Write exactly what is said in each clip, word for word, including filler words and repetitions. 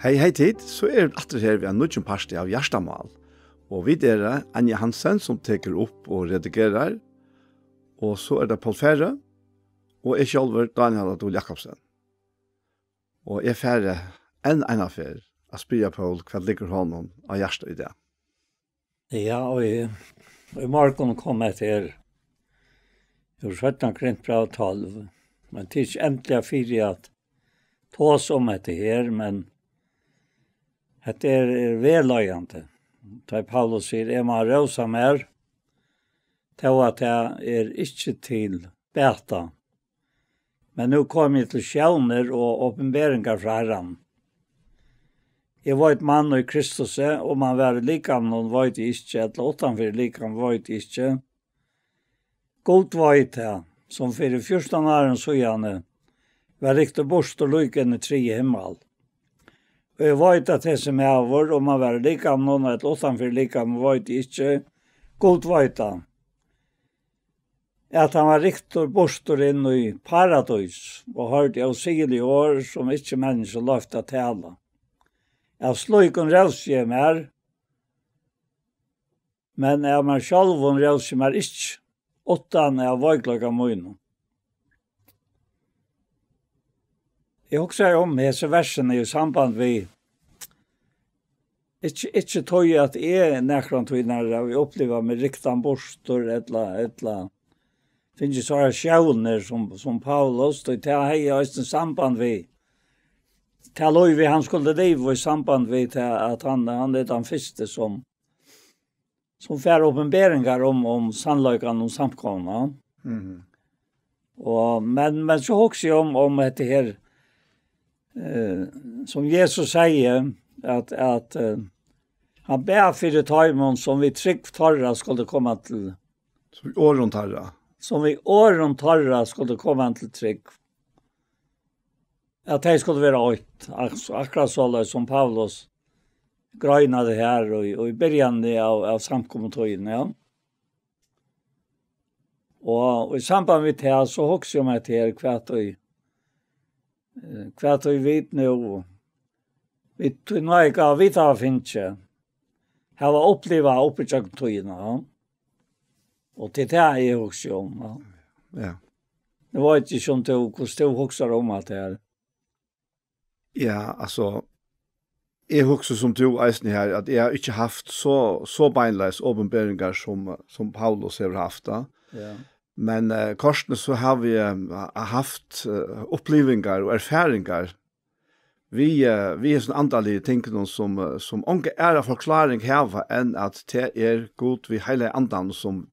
Hey, hey tit, so er vit aftur her við ein nýggjum parti av Hjartamál. Og vit eru Anja Hansen, sum tekur upp og redigerar. Og so er tað Poul Færø, og eg sjálvur, Dánjal á Dul Jakobsen. Og eg fari enn eina ferð at spyrja Poul, hvat liggur honum á hjarta í dag? Ja, og í, í morgun kom hetta her, úr seinna Korintbræv tólv. Men tað er ikki endiliga fyri at tosa um hetta her, men hetta er, er vegleiðandi. Tá Paulus sigur, eg má rósa mær, tó at tað er ikki til bata. Men nú komi eg til sjónir og opinberingar frá Harran. Eg veit mann í Kristusi, um hann var í likamnum, veit eg ikki, ella uttanfyri likamið, veit eg ikki. Gud veit tað, sum fyri fjúrtan árum síðani var ryktur burtur líka inn í triðja himmal. Og eg veit, at hesin maður, um hann var í likamnum ella uttanfyri likamið, veit eg ikki, Gud veit tað, at hann var ryktur burtur inn í paradís og hoyrdi ósigilig orð, sum ikki menniskju loyvt at tala. Av slíkum rósi eg mær, men av mær sjálvum rósi eg mær ikki, uttan av veikleika mínum. Eg hugsaði um hesi versini í samband við, ikki, ikki tí at eg nakrantíð havi upplivað meg ryktan burtur ella, ella fingið so sjónir sum, sum Paulus, tí tað hevði eisini samband við tað lívið, hann skuldi liva í samband við tað, at hann, hann er tann fyrsti, sum, sum fær opinberingar um, um sannleikan um samkomuna. Mhm. Og, men, men so hugsi eg um, um hetta her, eh, sum Jesus segði, at, at, eh, hann bað fyri teimum, sum við trúgv teirra skuldi koma til, sum við orðum teirra, sum við orðum teirra skuldi koma til trúgv. At tey skuldu vera eitt, ak-, akkurát soleiðis sum Paulus greinaði her í, í byrjanini av, av samkomutíðini, ja. Og í samband við tað, so hugsi eg um hetta her, hvat í, eh, hvat í vit nú, vit, tí náðargávu vit hava fingið, hava upplivað upp ígjøgnum tíðina, ja. Og til tað eg hugsi um, ja. Ja. Nú veit eg ikki um tú, hvussu tú hugsar um at tað er. Ja, altso, eg hugsi sum tú eisini her, at eg havi ikki havt so, so beinleiðis opinberingar sum, sum Paulus hevur havt, tá. Ja. Men, eh, kortini so havi eg, eh, havt, eh, upplivingar og erfaringar við, eh, við hesum andaligu tingunum sum, eh, sum onga aðra forkláring hava enn at tað er Gud við Heilaga Andanum sum,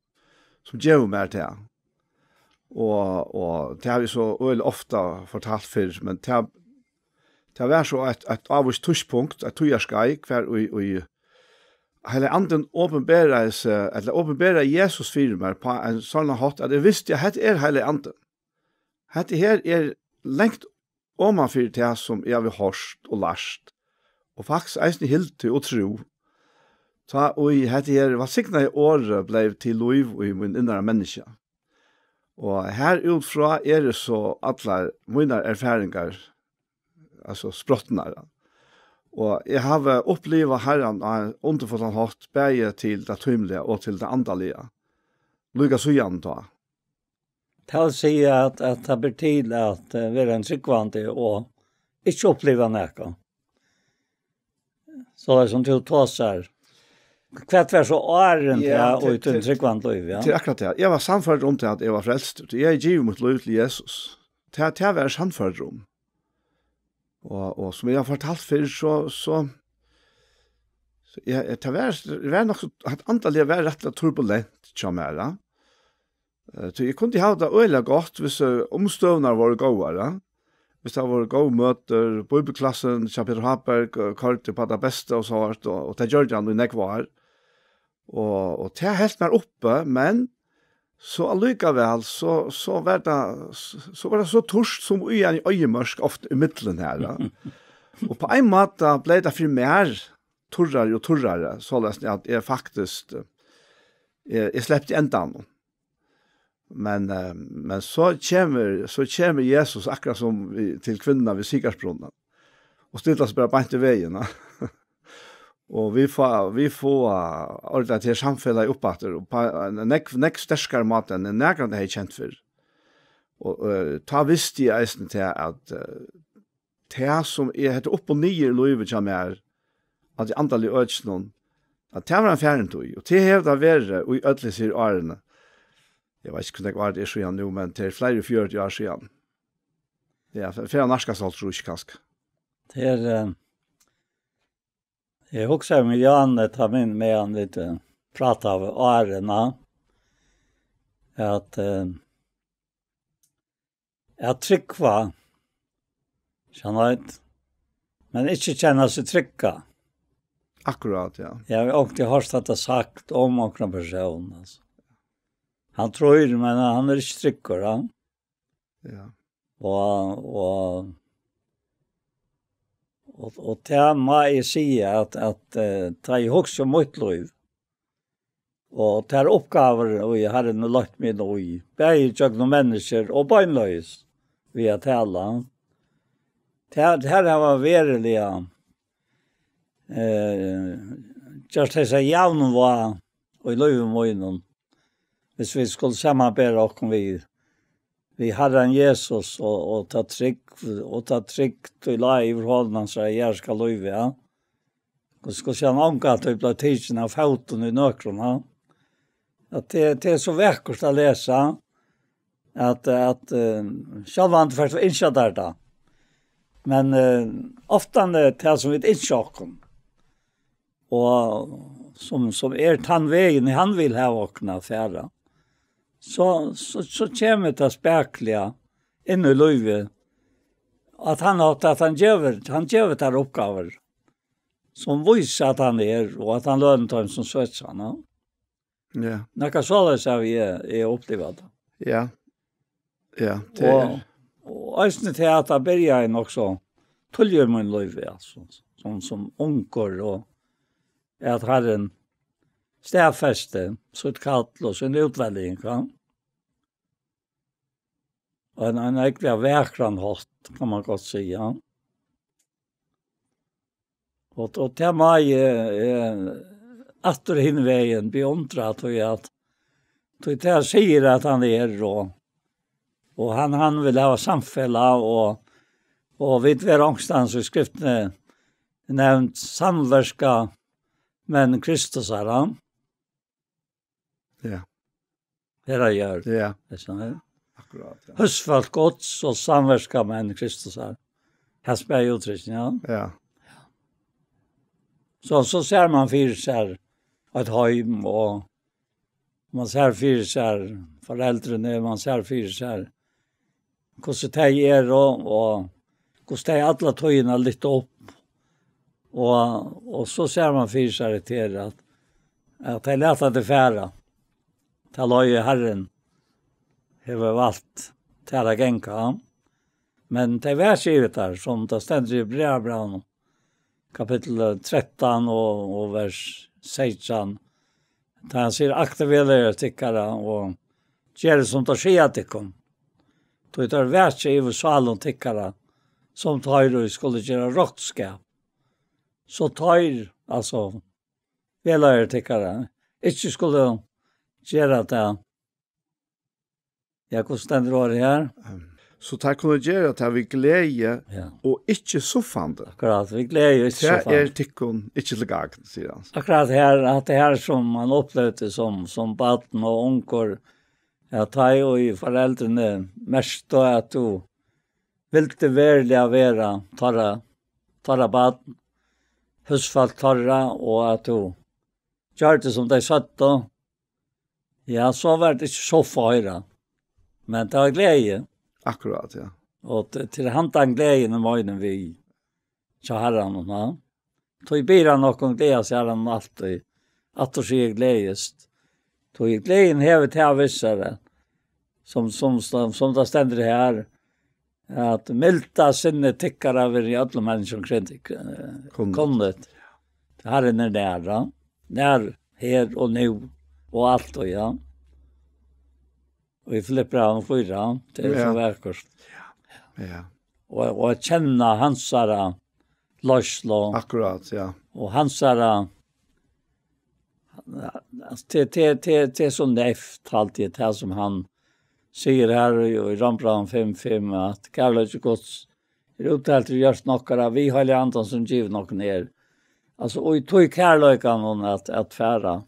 sum gevur mær tað. Og, og tað havi eg so øgiliga ofta fortalt fyrr, men tað, tað var so eitt, eitt ávíst tíðspunkt, eitt tíðarskeið, hvar í, í Heilagi Andin opinberaði seg, ella opinberaði Jesus fyri mær á ein sånn hátt, at eg visti, at hetta er Heilagi Andin. Hetta her er langt oman fyri tað, sum eg havi hoyrt og lært, og faktiskt eisini hildið og trúð. Tá ið hetta her vælsignaða orðið bleiv til lív í mín innara menniskja. Og her út frá eru so allar mínar erfaringar, altso, sprotnar. Og eg havi upplivað Harran á ein undurfullan hátt, bæði til tað tímiliga og til tað andaliga. Líka síðan tá. Tað vil siga, at, at tað ber til at, eh, vera ein trúgvandi og ikki uppliva nakað. So tað er sum tú tosar. Hvat var so áðrenn, ja, tað, í tínum trúgvandi lívi, ja? Tað er akkurát tað. Eg var sannførdur um tað, at eg var frelstur. Eg hevði givið mítt lív til Jesus. Tað, tað var eg sannførdur um. Og, og sum eg havi fortalt fyrr, so, so, so eg, eg, tað var, tað var nokk so, at andaliga var rættiliga turbulent hjá mær, ja. Eh, tí eg kundi havt tað øgiliga gott, hvis, eh, umstøðurnar vóru góðar, ja. Hvis tað vóru góð møtir, bíbliuklassin hjá Petur Háberg, eh, koyrdi upp á tað besta og so vart, og, og tað gjørdi hann í nógv ár. Og, og tað helt mær uppi, men so allíkavæl, so, so var tað, so var tað so turt sum í ein oyðimørk ofta í miðjuni her, ja. Og á ein máta bleiv tað fyri mær turrari og turrari, soleiðis at eg faktiskt, eh, eg, eg slepti endanum. Men, eh, men so kemur, so kemur Jesus akkurát sum við, til kvinnuna við sikarsbrunnin. og stilla seg bara beint í vegin, ja. Og vit fáa, vit fáa ordiliga tað samfelagið upp aftur, og á ein nógv, nógv sterkari máta enn eg nakrantíð hevði kent fyrr. Og, eh, tá visti eg eisini tað, at, eh, tað sum er, hetta upp og niður í lívið hjá mær, at í andaliga økinum, at tað var ein farin tíð, og tað hevur tað verið í øll hesi árini. Eg veit ikki, hvussu nógv ár tað er síðan nú, men tað er fleiri fjøruti ár síðan. Ja, fer, fer at nærkast hálvtrýss, kanska. Tað er, eh, eg hugsaði um Jan, tá vit, meðan vit, eh, prátaðu um árini, at, eh, at trúgva, skjønner du, men ikki kenna seg trygga. Akkurát, ja. Eg havi onkuntíð hoyrt hetta sagt um onkran persón, altso. Hann trýr, men hann er ikki tryggur, ja. Ja. Og, og, og, og tað má eg siga, at, at, eh, tá eg hugsi um mítt lív, og tær uppgávur, ið Harrin hevur leitt meg inn í, bæði gjøgnum menniskjur og beinleiðis við at tala, tær, tær hava veruliga, eh, gjørt hesa javnvág í lívi mínum. Hvis vit skulu samanbera okkum við, við Harran Jesus og, og ta trúgv, og ta trúgv, ið lá yvir honum hansara jarðska lívi, ja. Og skal siga, hann ongantíð bleiv tikin av fótum í nøkrum, ja. At tað, tað er so vakurt at lesa, at, at, eh, sjálvandi fert tú ynskja tær tað. Men, eh, ofta er tað sum vit ynskja okkum, og sum, sum er tann vegin, hann vil hava okkum at fara, so, so, so kemur tað spakuliga inn í lívið, at hann, at hann gevur, hann gevur tær uppgávur, sum vísa, at hann er, og at hann lønir teim, sum søkja hann, ja. Ja. Nakað soleiðis havi eg, eg upplivað tað. Ja. Ja, tað Og, er og eisini til at tað byrjaði nokk so tíðliga í mínum lívi, altso, sum, sum ungur, og at Harrin staðfesti sítt kall og sín útveljing, ja. Og ein, ein ógvuliga vakran hátt, kann man gott siga. Og, og tað má eg, eh, aftur hin vegin beundra, tí at, tí tað sigur, at hann er, og, og hann, hann vil hava samfelag, og, og vit verða onkustaðni í skriftini nevnt samverkamenn Kristusar, ja. Ja. Her er jørð. Ja. Tað er sånn, ja. Akkurát, ja. Húsfólk Guds og samverkamenn Kristusar. Her spyr eg úttrykk, ja. Ja. So, so sær man fyri sær eitt heim, og man sær fyri sær foreldrini, man sær fyri sær hvussu tey eru, og, og hvussu tey alla tíðina lyfta upp. Og, og so sær man fyri sær hetta her, at, at tey lata tað fara. Ta leið Harrin hevur valt tær at ganga. Men tey vaka yvir tær, sum tað stendur í Hebrearabrævinum, kapittul trettan og, og vers seytjan. Tá hann sigur: "Aktið vegleiðarar tykkara og gerið, sum teir siga tykkum. Tí teir vaka yvir sálum tykkara, sum teir, ið skulu gera roknskap." So teir, altso, vegleiðarar tykkara, ikki skulu gera tað. Ja, hvussu stendur orðið her? Ehm, so teir kunnu gera tað við gleði, ja, og ikki suffandi. Akkurát, við gleði og ikki suffandi. Tað er tykkum ikki til gagn, sigur hann. Akkurát her, at tað her, sum man upplevdi sum, sum barn og ungur, at tá ið foreldrini merktu, at tú vildi veruliga vera teirra, teirra barn, húsfólk teirra, og at tú gjørdi, sum tey søgdu, ja, so var tað ikki so feitt, men tað var gleði. Akkurát, ja. Og t-, til handan gleðina meinum vit hjá Harranum, ja. Tí biður hann okkum gleðast í Harranum altíð. Aftur sigi eg: gleðist. Tí gleðin hevur tað við sær, sum, sum, sum, sum tað stendur her, at milda sinni tykkara veri øllum menniskjum kring tykkum, eh, kunnligt. Kunnligt. Harrin er nær, ja. Nær her og nú og altíð, ja. Og í Filippibrævinum fýra, tað er so, ja, vakurt. Ja. Og, og at kenna hansara Loyslo. Akkurát, ja. Og hansara, altso, tað, tað, tað, tað er so neyvt, haldi eg, tað sum hann sigur her í, í Rómbrævinum fimm fimm, at kærleiki Guds er útteltur í hjørtum okkara, við Heilaga Andan, sum givin okkum er. Altso, og í tí kærleikanum at, at fara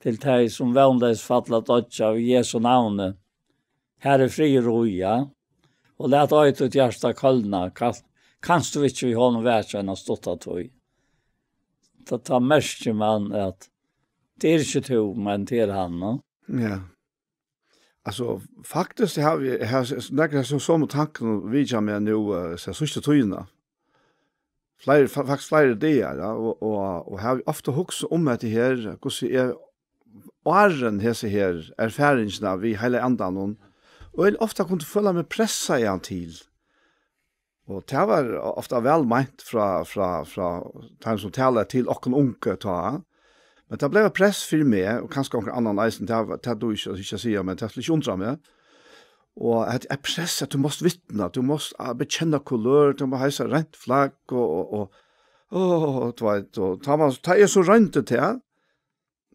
til tey, sum vónleys falla, doyggja í Jesu navni. Her er friður og hugi, ja. Og lat ei títt hjarta kólna. Kan, kanst tú ikki við honum vera eina stutta tíð? Tá, tá merkir man, at tað er ikki tú, men tað er hann, no? Ja. Altso, faktiskt, eg havi, eg havi s-, nakrar sum somu tankar vitja meg nú, eh, so síðstu tíðina. Fleiri, fa-, faktiskt fleiri dagar, ja, og, og, og havi ofta hugsað um hetta her, hvussu eg, áðrenn hesi her erfaringina við Heilaga Andanum, og eg ofta kundi føla meg pressaðan til. Og tað var ofta væl meint frá, frá, frá teimum, sum talaðu til okkum ungu tá. Men tað bleiv eitt press fyri meg, og kanska onkran annan eisini, tað var, tað dugi eg ikki, ikki at siga, men tað skal ikki undra meg. Og at eitt press, at tú mást vitna, tú mást, ah, bekjanna kulør, tú mást heisa reint flagg, og, og, og, og, tú veit, og tá man, tá eg so royndi tað,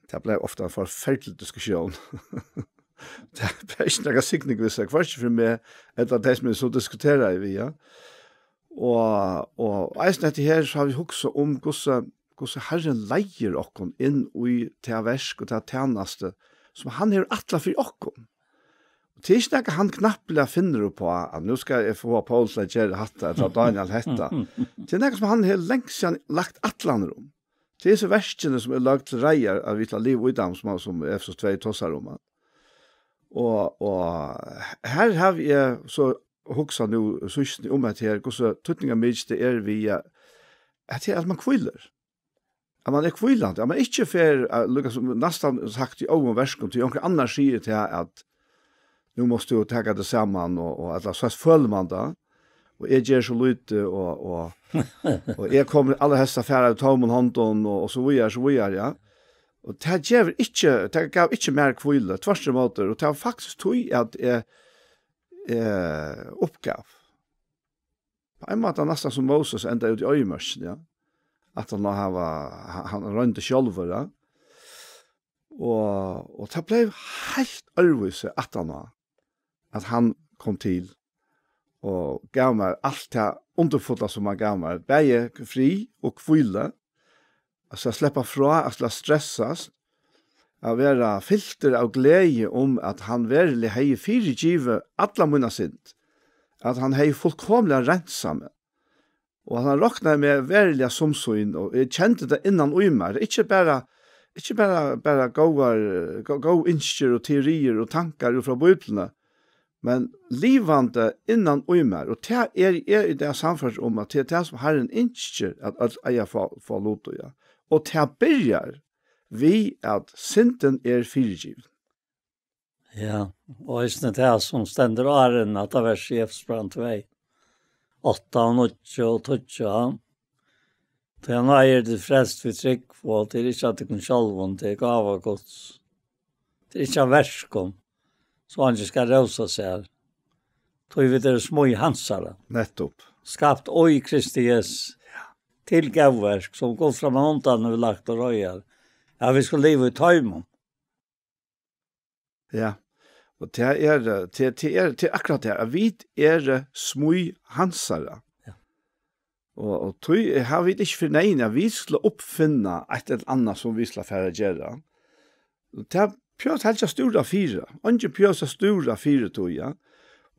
tað bleiv ofta ein forferdelig diskusjón. Tað bleiv ikki nakar signing við seg, hvørki fyri meg, ella tey, sum eg so diskuteraði við, ja. Og, og eisini hetta her, so havi eg hugsað um, hvussu, hvussu Harrin leiðir okkum inn í tað verk og ta tænastu, sum hann hevur ætlað fyri okkum. Og tað er ikki nakað, hann knappliga finnur upp á, at nú skal eg fáa Poul til at gera hatta, ella Daniel hetta. Tað er nakað, sum hann hevur langt síðan lagt ætlanir um. Til hesi verkini, sum eru løgd til reiðar, at vit lata liva í teimum, sum, sum Efesus tvey tosar um, ja. Og, og her havi eg so hugsað nú síðst um hetta her, hvussu týdningarmikið tað er við, at, at, at man hvílir. At man er hvílandi, at man ikki fer, eh, líka sum næstan sagt í óðum verkum, tí onkur annar sigur til at nú mást tú taka teg saman, og, og ella so følir man tað. Og eg geri so lítið, og, og, og eg komi allarhelst at fara við tómum hondum, og, og so víðari, so víðari, ja. Og tað gevur ikki, tað gav ikki mær hvílu, tvørturímóti, og tað var faktiskt tí at eg, eh, uppgav. Á ein máta næstan sum Moses endaði úti í oyðimørkini, ja. At hann hava, hann royndi sjálvur, ja. Og, og tað bleiv heilt øðrvísi aftaná, at hann kom til og gav mær alt tað undurfulla, sum hann gav mær, bæði frið og hvílu, altso at sleppa frá at sleppa stressast, at vera fyltur av gleði um, at hann veruliga hevði fyrigivið alla mína synd, at hann hevði fullkomiliga reinsað meg, og at hann roknaði meg veruliga sum sín, og eg kendi tað innan í mær, ikki bara, ikki bara, bara góðar, gó-, góð ynskir og teoriir og tankar út frá Bíbliuni, men livandi innan í mær, og tað eri eg í dag sannførdur um, at tað er tað, sum Harrin ynskir, at øll eiga at fáa, fáa lut í, ja. Og tað byrjar við, at syndin er fyrigivin. Ja, og eisini tað, sum stendur áðrenn hetta vers í Efesusbrævinum tvey, átta og níggju og tíggju, ja. Tí av náði eru tit frelst við trúgv, og tað er ikki av tykkum sjálvum, tað er gáva Guds. Tað er ikki av verkum, so eingin skal rósa sær. Tí vit eru smíð hansara. Nettupp. Skapt í Kristi Jesusi. Til góðverk, sum Gud frammanundan hevur lagt til reiðar, at vit skulu liva í teimum. Ja. Og tað er, eh, tað, tað er, tað er akkurát tað, at vit eru smíð hansara. Ja. Og, og tí hava vit ikki fyri neyðini, at vit skulu uppfinna eitt ella annað, sum vit skulu fara at gera. Og tað behøvist helst ikki at stúra fyri. Eingin behøvist at stúra fyri tí, ja.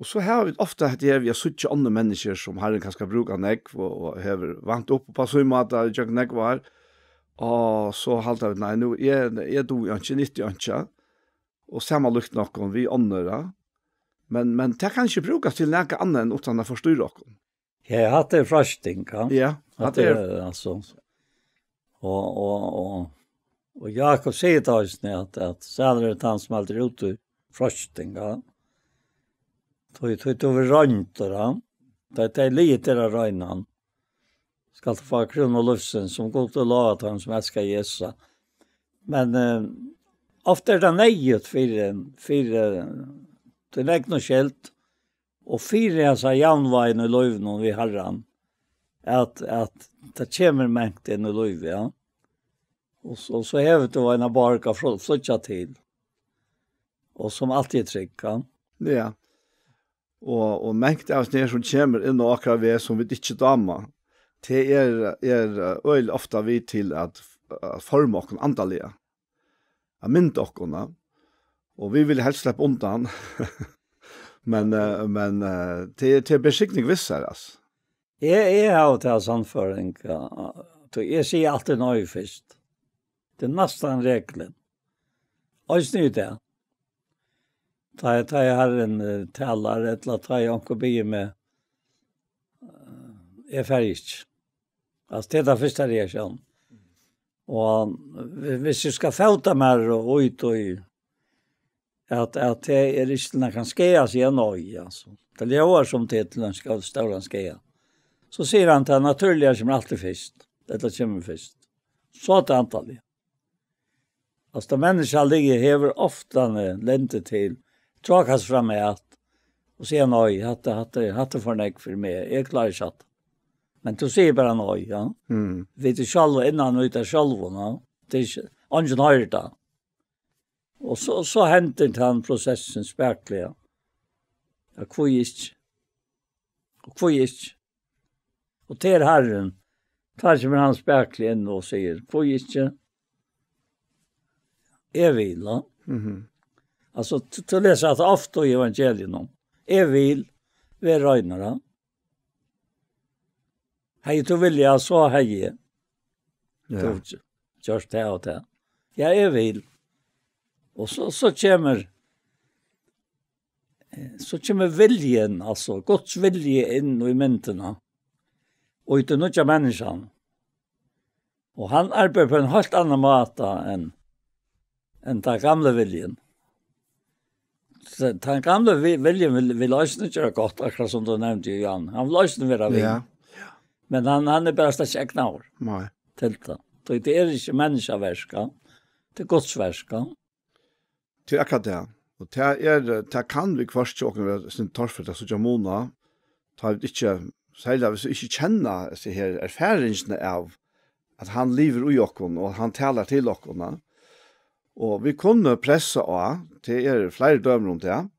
Og so hava vit ofta hetta her við at síggja onnur menniskju, sum Harrin kanska brúkar nógv og, og hevur vant upp á sín máta í gjøgnum nógv ár. Og so halda vit, nei, nú, eg, eg dugi einki, nytti einki. Og sama líkt nokkum við onnur, ja. Men, men tað kann ikki brúkast til nakað annað enn uttan at forstýra okkum. Ja, hatta er freisting, ja. Ja, hatta hatta er, er, altso. Og, og, og, og Jakob sigur tað eisini, at, at sælur er tann, sum heldur út í freisting, ja. Tí, tí tú verður royndur, ja. Tað, tað er liðugt er at royna hann. Skalt tú fáa krúnu lívsins, sum Gud hevur lovað teimum, sum elska Jesus. Men, eh, ofta er tað neyðugt fyri, fyri, eh, tín egnu skyld, og fyri hasa javnvágina í lívinum við Harran, at, at tað kemur mangt inn í lívið, ja. Og so, so hevur tú eina borg at fl-, flýggja til, og sum altíð er trygg, ja. Ja. Og, og mangt av hesum her sum kemur inn á okkara veg, sum vit ikki dáma, tað er, er, eh, øgiliga ofta við til at, at forma okkum andaliga, at mynda okkum, ja. Og vit vilja helst sleppa undan. Men, eh, men, eh, tað er, tað er besigning við sær, altso. Eg, eg havi ta sannføring, ja, tí eg sigi altíð nei fyrst. Tað er næstan reglan. Eisini í dag. Tá, tá eg Harrin, eh, talar, ella tá eg onkur biður meg, eh, eg fari ikki. Altso, tað er tann fyrsta reaktiónin. Og hvi-, viss eg skal fóta mær og út í at, at tað er ikki til nakran skaða, siga nei, altso. Tað ljóðar sum tað er til ein skó-, stóran skaða. So sigur hann, tað natúrliga kemur altíð fyrst. Ella kemur fyrst. So er tað andaliga. Altso, tað menniskjaliga hevur ofta lendi til, trákast fram at, og siga nei, hatta, hatta, hatta er for nógv fyri meg, eg klári ikki hatta. Men tú sigur bara nei, ja. Mm. Vit eru sjálv innan í tað sjálv, ja. Tað er ikki, eingin hoyrir tað. Og so, so hendir tann prosessin spakuliga. Ja, hví ikki? Og hví ikki? Og tað er Harrin. Tá kemur hann spakuliga inn og sigur, hví ikki? Eg vil, ja. Mhm. Altso, tú, tú lesur hatta ofta í evangelium. Eg vil, ver reinur, ja. Hevði tú viljað, so hevði eg. Ja. Tú gjørt tað og tað. Ja, eg vil. Og so, so kemur, eh, so kemur viljin, altso, Guds vilji inn í myndina. Og í tí nýggja menniskjan. Og hann arbeiðir á ein heilt annan máta enn, enn tann gamli viljin. So tann gamli vi-, viljin vil, vil eisini gera gott, akkurát sum tú nevndi, Jan. Hann vil eisini vera við. Ja. Men hann, hann er bara slett ikki egnaður. Nei. Til tað. Tí tað er ikki menniskjaverk, ja. Tað er Guds verk, ja. Tað er akkurát tað. Og tað er, tað kann viðhvørt hjá okkum vera eitt sindur torført at síggja mun á. Tá vit ikki, serliga viss vit ikki kenna hesa her erfaringina av, at hann livir í okkum, og hann talar til okkum, ja. Og vit kunnu pressa á, tað eru fleiri dømi um tað,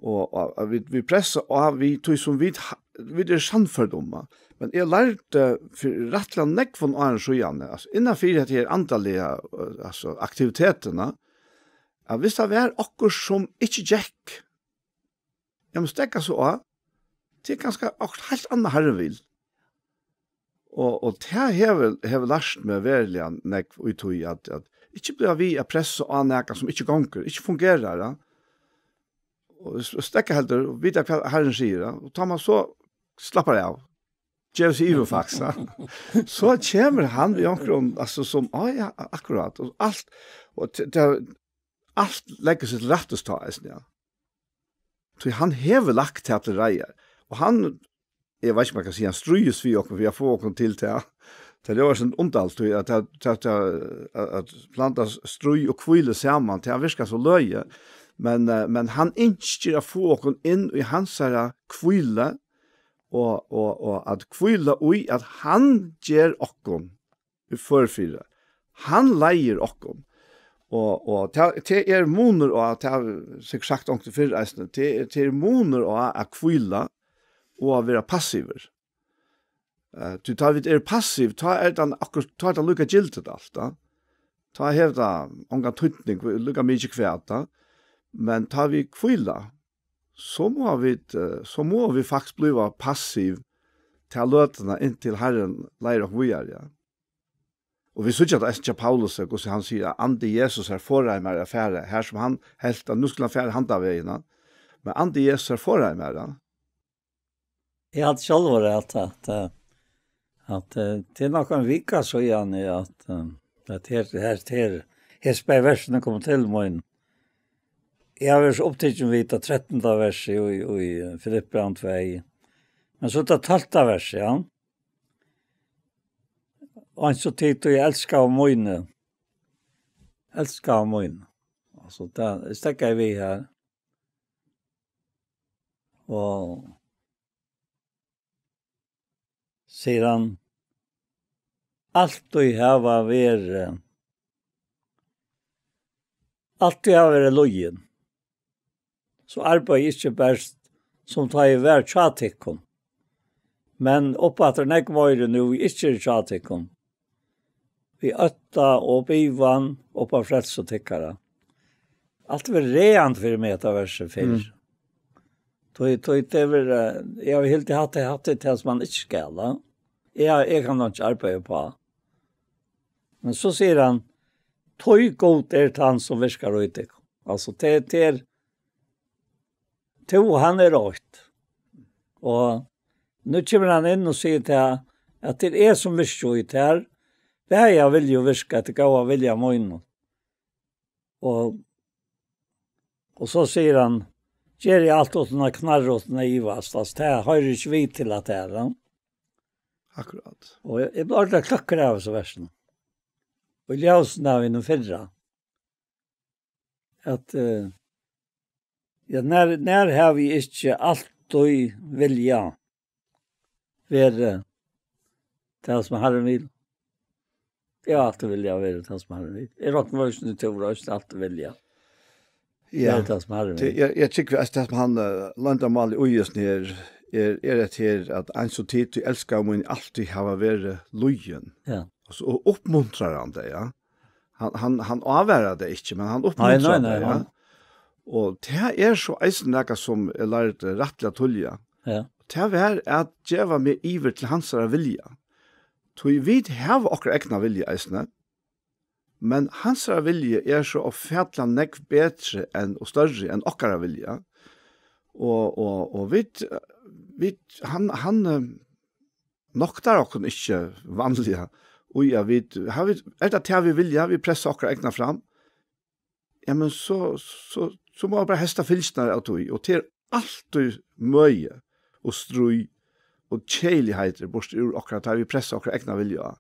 og, og, og vit, vit pressa á við tí sum vit ha-, vit eru sannførd um, ja. Men eg lærdi fyri rættiliga nógvum árum síðani, altso, innan fyri hetta her andaliga, eh, altso, aktivitetina, at viss tað var okkurt sum ikki gekk, ja, men steðga so á, tað er kanska okkurt heilt annað Harrin vil. Og, og tað hevur, hevur lært meg veruliga nógv í tí at, at ikki bliva við at pressa á nakað sum ikki gongur, ikki fungerar, ja. Og s-, steðga heldur, og vita hvat Harrin sigur, ja. Og tá man so slappar av, gevur seg yvir faktiskt, ja. So kemur hann við onkrum, altso, sum, á, ja, akkurát, og alt, og t-, t-, alt leggur seg til rættis tá, eisini, ja. Tí hann hevur lagt tað til reiðar. Og hann, eg veit ikki, um man kann siga, hann stríðist við okkum, við at fáa okkum til tað. Tað er jú eitt sindur undarligt, tí at, at, at, at, at blanda stríð og hvílu saman, tað virkar so løgið. Men, eh, men hann ynskir at fáa okkum inn í hansara hvílu, og, og, og at hvíla í, at hann ger okkum í før fyri. Hann leiðir okkum. Og, og tað, tað er munur á, tað havi eg sikkurt sagt onkuntíð fyrr eisini, tað er, tað er munur á at hvíla og at vera passivur. Eh, tí tá vit eru passiv, tá er tað akkur-, tá er tað líka gyldigt alt, tá. Tá hevur tað ongan týdning, líka mikið hvat, tá. Men tá vit hvíla, so mugu vit, eh, so mugu vit faktiskt blíva passiv ta løtuna inntil Harrin leiðir okkum víðari, ja. Og vit síggja tað eisini hjá Paulusi, hvussu hann sigur, at andi Jesusar forðaði mær at fara, har sum hann helt, at nú skuldi hann fara handan vegin, ja. Men andi Jesusar forðaði mær, ja. Eg helt sjálvur at, at, eh, at, eh, tað er nokk ein vika síðani, at, eh, at her, her, her, hesi bæði versini komu til mín. Eg havi verið so upptikin við tað trettanda versið í, í Filippibrævinum tvey. Men so tað tólvta versið, ja. Og eins og tit, ið elskaðu míni. Elskaðu míni. Altso, tað steðgaði við her. Og, sigur hann, altíð hava verið, altíð hava verið lýðin. So arbeiði ikki bert sum tá eg var hjá tykkum, men uppaftur nógv meiri nú eg ikki eri hjá tykkum. Við ótta og bivan upp á frelsu tykkara. Alt verður ræðandi fyri meg, hetta versið fyrr. Mm. Tí, tí, tað er, eh, eg havi hildið hatt, hatt tað sum man ikki skal, ja. Eg, eg kann nokk ikki arbeiða upp á. Men so sigur hann, tí Gud er tann sum virkar í tykkum. Altso, tað, tað er, tú og hann er eitt. Og nú kemur hann inn og sigur til hann, at tað er eg sum virki í tær, bæði av vilja og virka, eftir góða vilja mínum. Og, og so sigur hann, ger eg alt uttan at knarra, uttan at ivast. Altso, tað hoyrir ikki við til at tað er, ja. Akkurát. Og eg, eg bleiv ordiliga kløkkur av hesum versinum. Og ljósini av hinum fyrra. At, eh, ja, nær, nær havi eg ikki altíð vilja verið tað sum Harrin vil. Eg havi altíð vilja verið tað sum Harrin vil. Eg rokni við, sum tú veitst, altíð vilja Ja. verið tað sum Harrin Tað, vil. eg, eg tykki, at tað sum hann, eh, loyndarmálið í hesum her, er, er at her, at eins og tit, tú elskar mín, altíð hava verið lýðin. Ja. Og so, og uppmuntrar hann tað, ja. Hann, hann, hann ávarar tað ikki, men hann Nei, uppmuntrar nei, nei, tað, ja. hann Og tað er so eisini nakað sum eg lærdi rættiliga tíðliga. Ja. Tað var at geva meg yvir til hansara vilja. Tí vit hava okkara egna vilja eisini, men hansara vilji er so ófatiliga nógv betri enn og størri enn okkara vilja. Og, og, og vit, vit, hann, hann, eh, noktar okkum ikki vanliga, í at vit, har vit, er tað tað vit vilja, vit pressa okkara egna fram, ja, men so, so, so má bara hesta fylgisnar av tí, og tað er altíð møði og stríð og keðiligheiter burtur úr okkara, tá vit pressa okkara egna vilja á.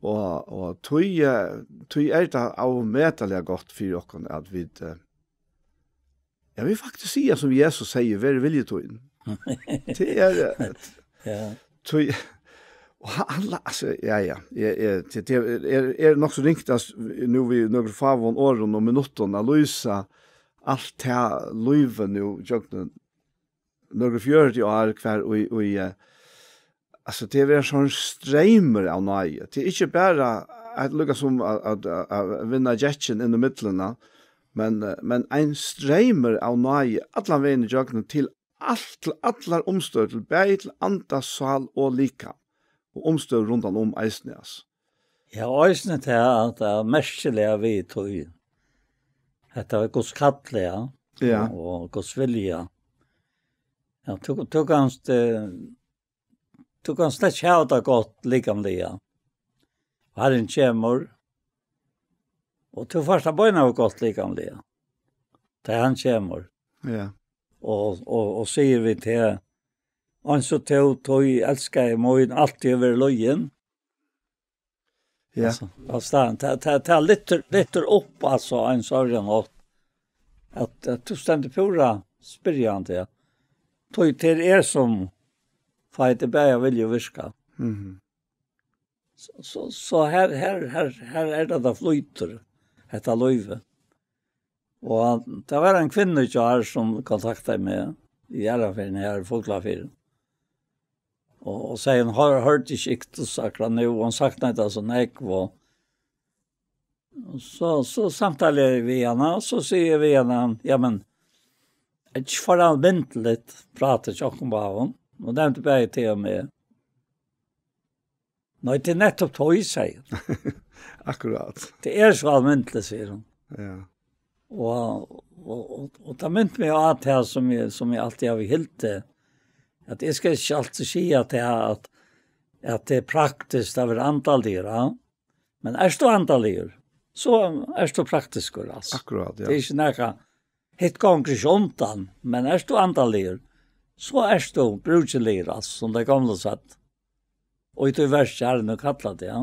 Og, og tí, eh, tí er tað ómetaliga gott fyri okkum at vit, eh, ja, vit faktiskt siga sum Jesus sigur, "Verði vilji tín." Tað er, eh, Ja. tí, og hann, hann la-, altso, ja, ja, eg, eg, tað, tað er, er nokk so ringt at s-, nú við nøkrum fáum orðum og minuttum at lýsa alt tað lívið nú, gjøgnum nøkur fjøruti ár, hvar í, í, eh, altso, tað er ein sånn streymur av náði. Tað er ikki bara at lukka sum at, at, at, at vinna gekkin inn í millum, men, eh, men ein streymur av náði allan vegin ígjøgnum til alt, til allar umstøður, til bæði til anda, sál og likam, og umstøður rundan um eisini, altso. Ja, og eisini til at, at merkiliga við tí. Hetta er Guds kall, ja. Ja. Og, og Guds vilja. Ja, tú, tú kanst, eh, tú kanst slett ikki hava tað gott likamliga. Harrin kemur, og tú fært tað beinanvegin gott likamliga. Tá hann kemur. Ja. Og, og, og sigur við teg, eins og tú, tú elskaði mín, altíð hevur verið lýðin. Ja. Altso, altso, tað, tað, tað, tað lyftir, lyftir upp, altso, ein sånn átt, at, at tú stendur púra spyrjandi, ja. Tí tað er sum fái teg bæði at vilja og virka. Mhm. So, so, so her, her, her, her er tað, tað flýtur, hetta lívið. Og tað var ein kvinna í gjár, sum kontaktaði meg í aðru ferð her í Fuglafirði. Og, og segði, hon hør-, hoyrdi ikki Iktus akkurát nú, og hon saknaði tað so nógv, og, og so, so samtali eg við hana, og so sigi eg við hana, ja, men, er ikki for almindeligt, prata hjá okkum báðum, og nevndi bæði teg og meg. Nei, tað er nettupp tað eg sigi. Akkurát. Tað er so almindeligt, sigur hon. Ja. Og, og, og, og tað minti meg á tað sum eg, sum eg altíð havi hildið, at eg skal ikki altíð siga tað at, at tað er praktiskt at vera andaligur, ja. Men ert tú andaligur, so ert tú praktiskur, altso. Akkurát, ja. Tað er ikki nakað, hitt gongur ikki undan, men ert tú andaligur, so ert tú brúkiligur, altso, sum tey gomlu søgdu. Og í tí verki Harrin nú kallar teg, ja.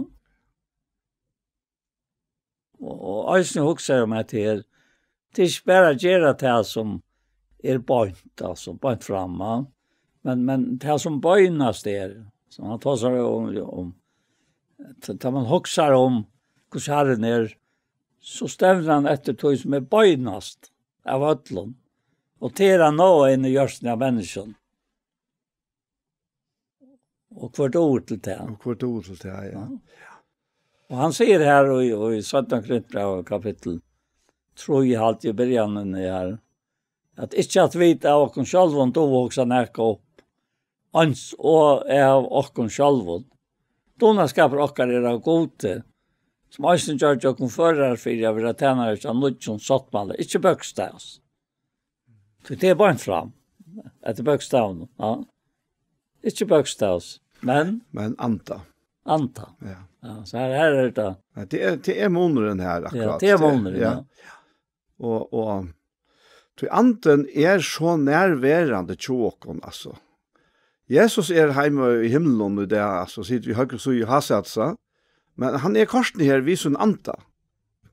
Og, og eisini hugsa eg um at tað er, tað er ikki bara at gera tað sum er beint, altso, beint fram, ja. Men, men tað sum beinast er, So hann tosar um, um, tá, tá man hugsar um, hvussu Harrin er, so stevnir hann eftir tí, sum er beinast av øllum. Og tað er at náa inn í hjørtuni av menniskjum. Og hvør dugir til tað? Og hvør dugir til tað, ja. Ja. Og hann sigur her í, í seinna Korintbrævi, kapittul trý, haldi eg, byrjanin er her, at ikki at vit av okkum sjálvum duga at hugsa nakað upp, eins og av okkum sjálvum. Dugnaskapur okkara er av Gudi, sum eisini gjørdi okkum førarar fyri at vera tænarar hjá nýggjum sáttmála, ikki bókstavs. Tí tað er beint fram, eftir bókstavinum, ja. Ikki bókstavs, men Men anda. Anda. Ja. Ja, so her, her er tað. Ja, tað er, tað er munurin her, Ja, akkurat. tað er munurin, Ja. ja. Og, og, tí andin er so nærverandi hjá okkum, altso. Jesus er heima í himlum í dag, altso, situr við høgru síðu í hásæti, men hann er kortini her við sín anda.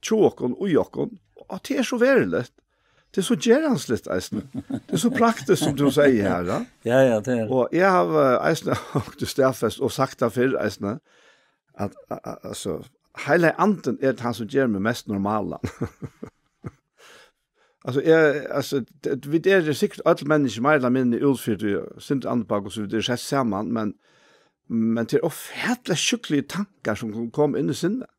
Hjá okkum, í okkum. Og tað er so veruligt. Tað er so gerandisligt, eisini. Tað er so praktiskt, sum tú sigur her, ja. Ja, ja, tað er. Og eg havi, eh, eisini, staðfest og sagt tað fyrr, eisini, at, a-, a-, altso, heilagi andin er hann, sum ger meg mest normalan. Altso, eg, altso, t-, vit eru sikkurt øll menniskju meir ella minni útfyri, sindur andabak, og so vit eru sett saman, men, men tað er ófatiliga sjúkligir tankar, sum kom, kom inn í sinnið.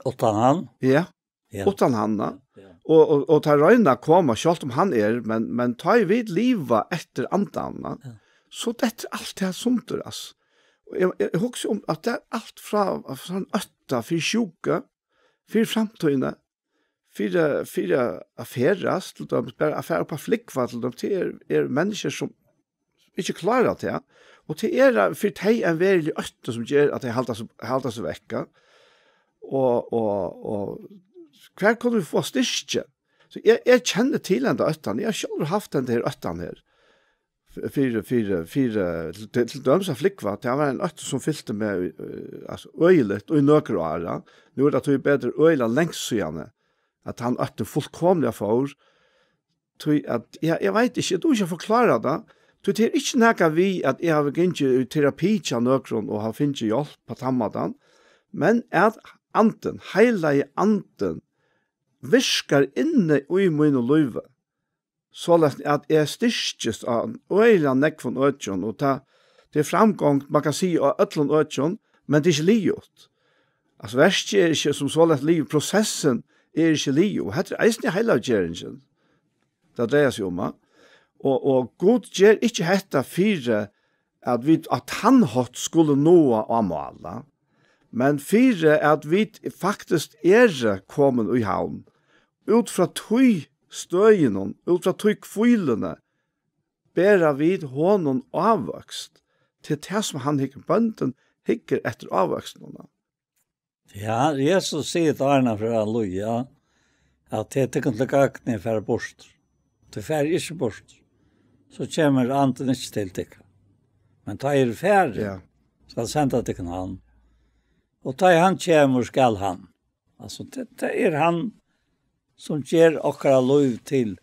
Uttan hann? Ja, Ja. uttan hann, ja. Ja. Og, og, og tað royna at koma, sjálvt um hann er, men, men tá ið vit liva eftir andanum, Ja. so dettur alt tað sundur, altso. Og eg, eg, eg hugsi um, at tað er alt frá, frá ein ótta fyri sjúku, fyri framtíðini, fyri, fyri at ferðast, til dømis, bara at fara upp at flúgva, til dømis, tað er, er menniskju, sum ikki klára tað, og tað er fyri tey ein verulig ótti, sum ger, at tey halda seg, halda seg vekk. Og, og, og hvar kunnu vit fáa styrki? So eg, eg kenni til henda óttan, eg havi sjálvur havt henda her óttan her. F-, fyri, fyri, fyri, til, til dømis at flúgva, tað var ein ótti, sum fylgdi meg, eh, altso, øgiligt, í nøkur ár, ja. Nú er tað tíbetur øgiliga langt síðani, at hann óttin fullkomiliga fór, tí at, ja, eg veit ikki, eg dugi ikki at forklára tað, tí tað er ikki nakað við, at eg havi gingið í terapi hjá nøkrum og havi fingið hjálp á tann mátan, men at andin, heilagi andin, virkar inni í mínum lívi, soleiðis at eg styrkist á øgiliga nógvum økjum, og tað, tað er framgongd, man kann siga, á øllum økjum, men tað er ikki liðugt. Altso, verkið er ikki sum soleiðis liðugt, prosessin er ikki liðug, og hetta er eisini heilaggeringin, tað dreiar seg um, ja. Og, og Gud ger ikki hetta fyri at vit á tann hátt skulu náa á mál, men fyri at vit faktiskt eru komin í havn, út frá tí støðinum, út frá tí hvíluni, bera vit honum ávøkst. Til tað sum hann hyggur, bóndin hyggur eftir ávøkstinum. Ja, Jesus sigur til áðrenn hann fer at líða, at tað er tykkum til gagn, eg fari burtur. Tí fari eg ikki burtur, so kemur andin ikki til tykkum. Men tá eg eri farin, Ja. skal eg senda tykkum hann. Og tá ið hann kemur, skal hann. Altso, tað, tað er hann, sum ger okkara lív til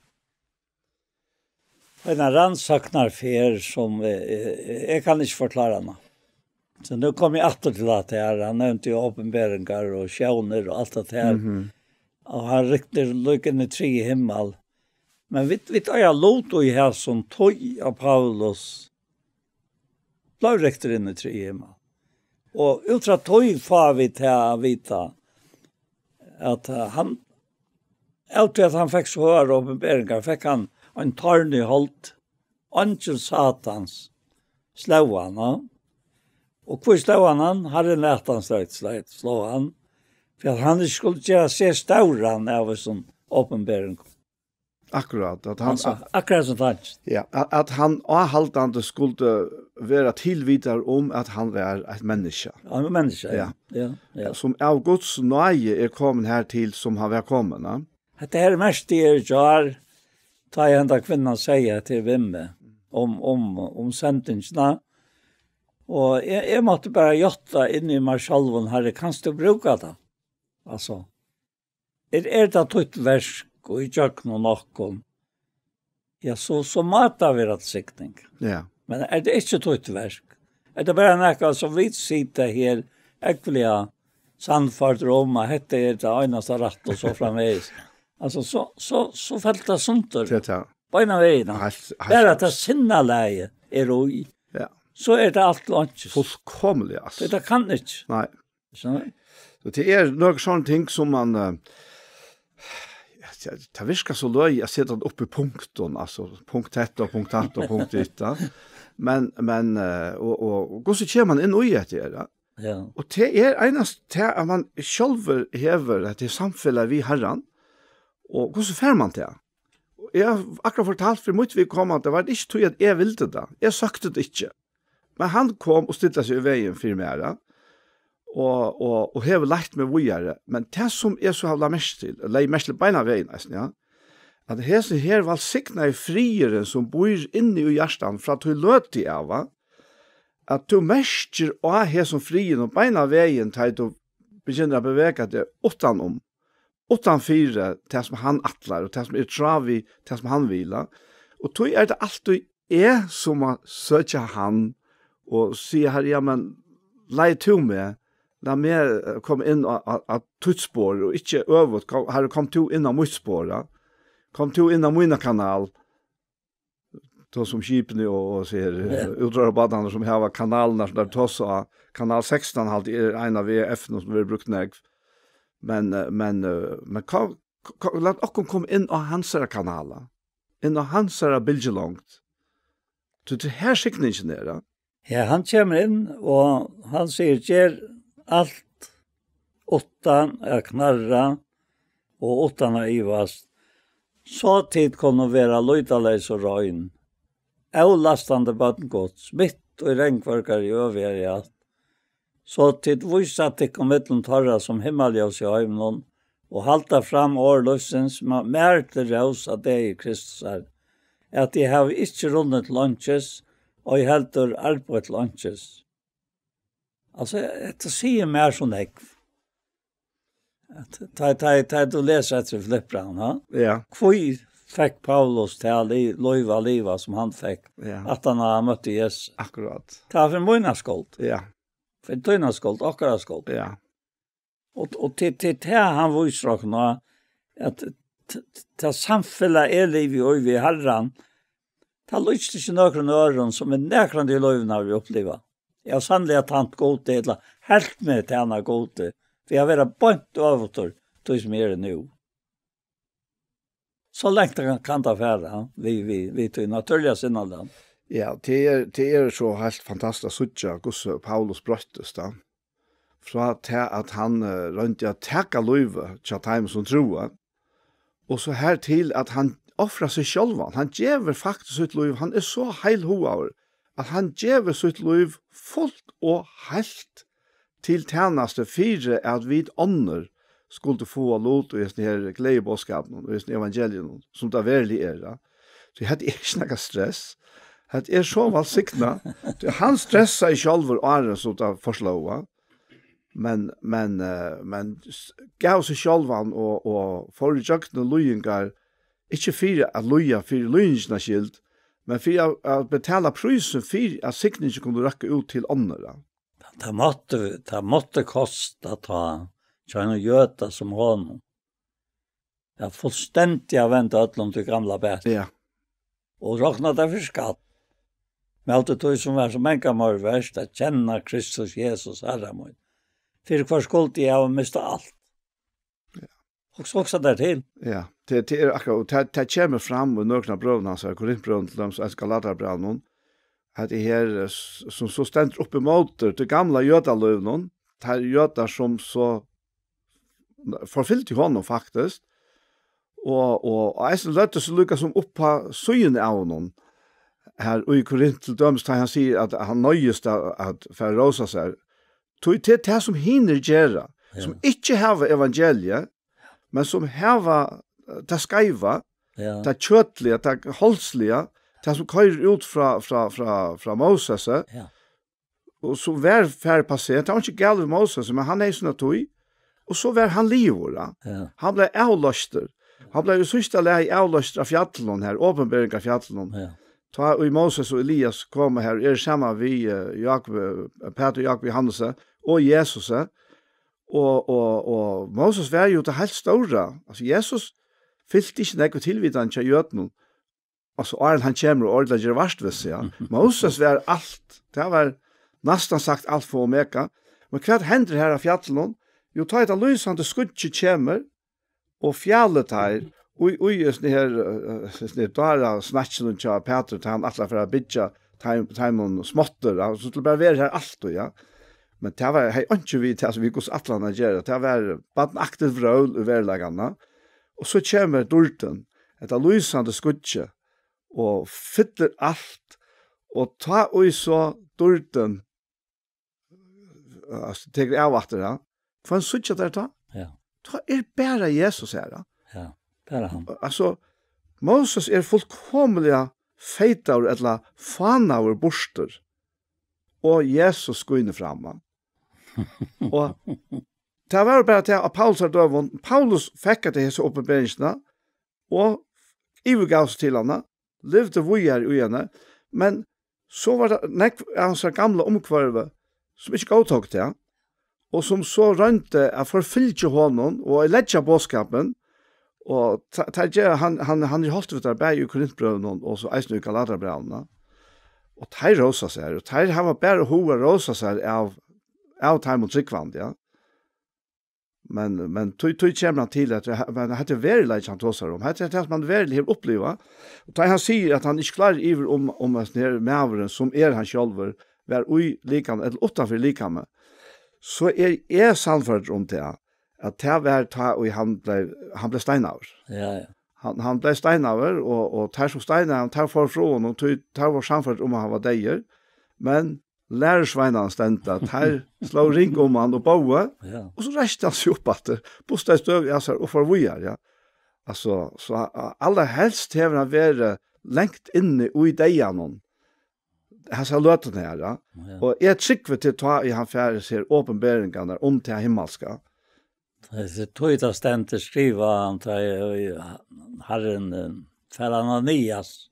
eina rannsóknarferð, sum, eh, eh, eg kann ikki forklára hana. So nú komi eg aftur til hatta her. Hann nevndi jo opinberingar og sjónir og alt hatta her. Mhm. Og hann ryktir líka inn í triðja himmal. Men vit, vit eiga lut í hesum, tí at Paulus bleiv ryktur inn í triðja himmal. Og út frá tí fáa vit tað at vita, at, eh, hann, av tí at hann fekk so høgar opinberingar, fekk hann ein torn í hold. Eingil Satans sló hann, ja. Og hví sló hann hann? Harrin læt hann slett, slett slá hann, fyri at hann ikki skuldi gera seg stóran av hesum opinberingum. Akkurát, at hann, Altso, akkurát sum tann. Ja, at, at hann áhaldandi skuldi vera tilvitaður um, at hann var eitt menniskja. Ja, ein menniskja, ja. Ja. Ja, ja. Sum av Guds náði er komin hertil, sum hann var komin, ja. Hetta her merkti eg í gjár, tá ið henda kvinnan segði hetta her við meg um, um, um sendingina. Og eg, eg mátti bara játta inn í mær sjálvum, Harri, kanst tú brúka tað? Altso, er, er tað títt verk og í gjøgnum okkum, ja, so, so má tað vera til signing. Ja. Men er tað ikki títt verk, Er tað bara nakað sum vit sita her, ógvuliga sannførdir um, at hetta er tað einasta rætta og so framvegis? Altso, so, so, so fell tað sundur. Tað er tað. Beinanvegin. Heilt, heilt Bara at tað sinnalagið er í. Ja. So er tað alt til einkis. Fullkomiliga, altso. Tí tað kann ikki. Nei. So, So tað er nøkur sovorðin ting sum man, eh, ja, tað, tað virkar so løgið at seta tað upp í punktum, altso, punkt hetta og punkt hatta og punkt hitta. Men, men, eh, og, og, og hvussu kemur man inn í hetta her, ja? Ja. Og tað er einast tað at man sjálvur hevur hetta samfelag við Harran, og hvussu fær man tað? Og eg havi akkurát fortalt fyri mítt viðkomandi, tað var ikki tí at eg vildi tað. Eg søkti tað ikki. Men hann kom og stilti seg í vegin fyri mær, ja. Og, og, og hevur leitt meg víðari. Men tað sum eg so havi lagt merki til, legði merki til beinanvegin eisini, ja, at hesin her vælsignaði friðurin sum býr inni í hjartanum frá tí løtu av, at tú merkir á hesum friðinum beinanvegin, tá ið tú begynnar at bevega teg uttanum, uttan fyri tað sum hann ætlar, og tað sum er tráð við tað sum hann vil, ja. Og tí er tað altíð eg sum má søkja hann og siga, Harri, ja, men leið tú meg, lat meg, eh, koma inn á, á, á títt spor, og ikki øvugt, kom, Harri, kom tú inn á mítt spor, ja. Kom tú inn á mína kanal, tosa um skipini og, og so her, ja, útróðrarbátarnar sum hava kanalirnar sum teir tosa á. Kanal sekstan haldi eg er ein av V F-unum sum verður brúkt nógv. Men, eh, men, eh, men kom, kom, lat okkum koma inn á hansara kanala. Inn á hansara bylgjulongd. Tí tað er her signingin er, ja. Ja, hann kemur inn, og hann sigur, ger alt uttan at knarra og uttan at ivast, so tit kunnu vera lýtaleys og rein, avlastandi børn Guds, mitt í regnvørgari øvigari alt, so tit vísa tykkum millum teirra sum himmalljós í heiminum, og halda fram orð lívsins, ma-, mær til rós á degi Kristusar, at eg havi ikki runnið til einkis, ei heldur arbeitt til einkis. Altso, hetta sigur mær so nógv. At tá, tá, tá tú lesur eftir Filippibrævinum, ha? Ja. Hví fekk Paulus tað li-, lív at liva sum hann fekk, ja, aftan á hann møtti Jesus? Akkurát. Tað var fyri mína skuld. Ja. Fyri tína skuld, okkara skuld. Ja. Og, og til, til tað hann vísir okkum á, at t-, t-, tað samfelag eg livi í við Harran, tað líkist ikki nøkrum øðrum, sum eg nakrantíð í lívinum havi upplivað. Eg havi sanniliga tænt Gudi, ella helt meg tæna Gudi, við at vera beint øvugt tí sum eg eri nú. So langt kann, kann tað fara, við, við, við tí natúrliga sinnalag. Ja, tað er, tað er so heilt fantastiskt at síggja, hvussu Paulus broyttist, tá. Frá tað, at hann, eh, royndi at taka lívið hjá teimum, sum trúðu, og so her til, at hann ofrar seg sjálvan. Hann gevur faktiskt sítt lív. Hann er so heilhugaður, at hann gevur sítt lív fult og heilt til tænastu fyri, at vit onnur skuldu fáa lut í hesum her gleðiboðskapinum, í hesum evangelium, sum tað veruliga er, ja. So hetta er ikki nakað stress. Hetta er so vælsignað. Tí hann stressaði sjálvur áðrenn, sum tað forslóga. Men, men, eh, men s-, gav seg sjálvan og, og fór í gjøgnum líðingar, ikki fyri at líða fyri líðingarnar skyld, men fyri at, at betala prísin fyri, at signingin kundi røkka út til onnur, ja. Tað mátti, tað mátti kosta tá, hjá einum jøda sum honum. Ja, fullstendiga venda øllum til gamla bata. Ja. Og rokna tað fyri skatt. Men alt er tí sum var so mangan meir vert, at kenna Kristus Jesus, Harra mín. Fyri hvørs skuldi eg hava mist alt. Ja. Og so hugsa tær til. Ja, tað, tað er akkurát, og tað, tað kemur fram í nøkrum av brøvum hansara, Korintbrævinum til dømis, og Galatiabrævinum, at tað her, eh, s-, sum so stendur upp ímóti tí gamla jødalívinum, teir jødar sum so forfylgdu honum faktiskt, og, og, og eisini løgdu seg líka sum upp á síðuna av honum. Her í Korint til dømis, tá hann sigur at hann noyðist at, at fara at rósa sær. Tí tað er tað sum hinir gera, ja, sum ikki hava evangeliið, men sum hava, eh, tað skeiva, ja, tað kjøtliga, tað holdsliga, tað sum koyrir út frá, frá, frá, frá Moses, eh, ja, og so var farið passert. Tað var ikki galið við Moses, men hann hevði sína tíð, og so var hann liðugur, ja. Ja. Hann bleiv avloystur. Hann bleiv í síðsta lagi avloystur av fjallinum her, opinberingarfjallinum. Ja. Tá ið Moses og Elias koma her, eru saman við, eh, Jakob, eh, Pætur, Jakob, Johannes og Jesus, og, og, og Moses var jú tað heilt stóra. Altso, Jesus fylti ikki nógv tilvitandi hjá jødunum. Altso, áðrenn hann kemur og ordiliga ger vart við seg, ja. Moses var alt. Tað var næstan sagt alfa og omega. Men hvat hendir her á fjallinum? Jú, tá hetta lýsandi skýggið kemur, og fjallir teir, og í, í, í, sånn her, eh, sånn her, dára snakkinum hjá Pætur, tá hann ætlar at fara at byggja teim, teimum smáttur, ja, so til bara vera her altíð, ja. Men tað var, hevði einki við tað, sum vit Guds ætlan at gera. Tað var barnaktigt vrøvl í veruleikanum. Og so kemur dýrdin, hetta lýsandi skýggið, og fyllir alt, og tá ið so dýrdin, altso, tekur av aftur, ja. Hvønn síggja teir tá? Ja. Tá er bara Jesus her, ja. Ja, bara hann. Altso, Moses er fullkomiliga feitaður ella fánaður burtur, og Jesus skínur fram, ja. Og tað var jú bara tað, á Paulusar døgum, Paulus fekk at hesa uppenberingina, og yvirgav seg til hana, livdi víðari í henni, men so var tað nógv av hansara gamla umhvørvi, sum ikki góðtók tað, og sum so royndi at forfylgja honum og at leggja boðskapin, og ta-, ta-, ger-, hann, hann, hann er í holt við tær bæði í Korintbrøvunum og so eisini í Galatarbrøvunum. Og teir rósa sær, og teir hava bara hug at rósa sær av, av teimum trúgvandi, ja. Men, men tí, tí kemur hann til, at he-, men hetta er veruleiki, hann tosar um. Hetta er tað, sum hann veruliga hevur upplivað. Og tá hann sigur, at hann ikki klárar yvir um, um at her maðurin, sum er hann sjálvur, var í likam, ella uttanfyri likamið, so er eg sannførdur um tað, at tað var tá, og hann bleiv, hann bleiv steinaður. Ja, ja. Hann, hann bleiv steinaður, og, og teir sum steinaðu hann, teir fóru frá honum, tí teir vóru sannførdir um, at hann var deyður. Men lærisveinarnir standa, teir slógu ring um hann og bóðu, ja, og so reisti hann seg upp aftur, bustaði støv av sær og fór víðari, ja. Altso, so a-, a-, allarhelst hevur hann verið langt inni í deyðanum, hasa løtuna her, ja. Ja. Og eg trúgvi til tá, ið hann fær sær opinberingarnar um tað himmalska. Tað er tí tað stendur skrivað, hann, tá ið Harrin, eh, fær Ananias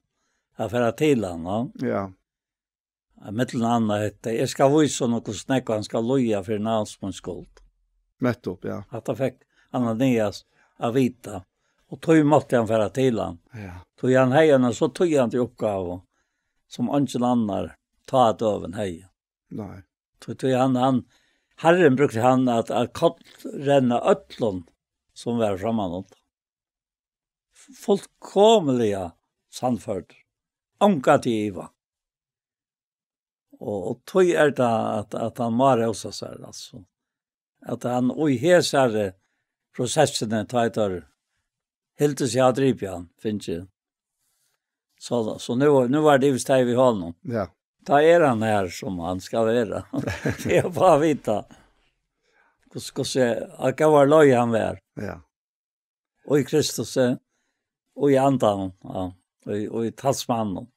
at fara til hann, ja. Ja. Millum annað hetta, eg skal vísa honum, hvussu nógv hann skal líða fyri navns míns skuld. Nettupp, ja. Hatta fekk Ananias at vita, og tí mátti hann fara til hann. Ja. Tí hann hevði eina so týðandi uppgávu, sum eingin annar tá á døgum hevði. Nei. Tí, tí hann, hann, Harrin brúkti hann at, at kollrenna øllum, sum var framman undan. Fullkomiliga sannførdur. Ongantíð iva. Og, og tí er tað, at, at hann má rósa sær, altso. At hann í hesari prosessini, tá ið teir hildu seg hava dripið hann, fingið. So, so nú, nú var tað vist tað við honum. Ja. Tá er hann her, sum hann skal vera. Tað er bara at vita. Hvussu, hvussu, at góðar løg hann var. Ja. Og í Kristus, eh, og í andanum, ja, og í, og í talsmanninum.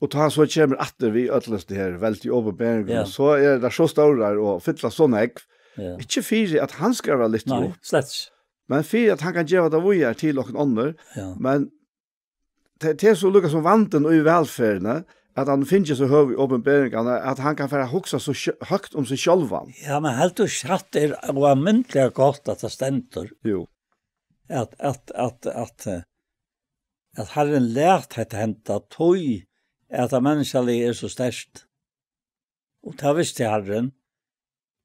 Og tá hann so kemur aftur við øllum hesum her veldigu opinberingum, ja, so eru teir so stórir og fylla so nógv. Ja. Ikki fyri at hann skal vera lyftur upp, nei, slett. Men fyri at hann kann geva tað víðari til okkum onnur. Ja. Men tað, tað er so líka sum vandin í vælferðini, at hann fingið so høgu opinberingarnar, at hann kann fara at hugsa so sj-, høgt um seg sjálvan. Ja, men helt og satt er ualmindiliga gott, at tað stendur. Jú. At, at, at, at, eh, at Harrin læt hetta henda, tí at tað menniskjaliga er so sterkt. Og tað visti Harrin.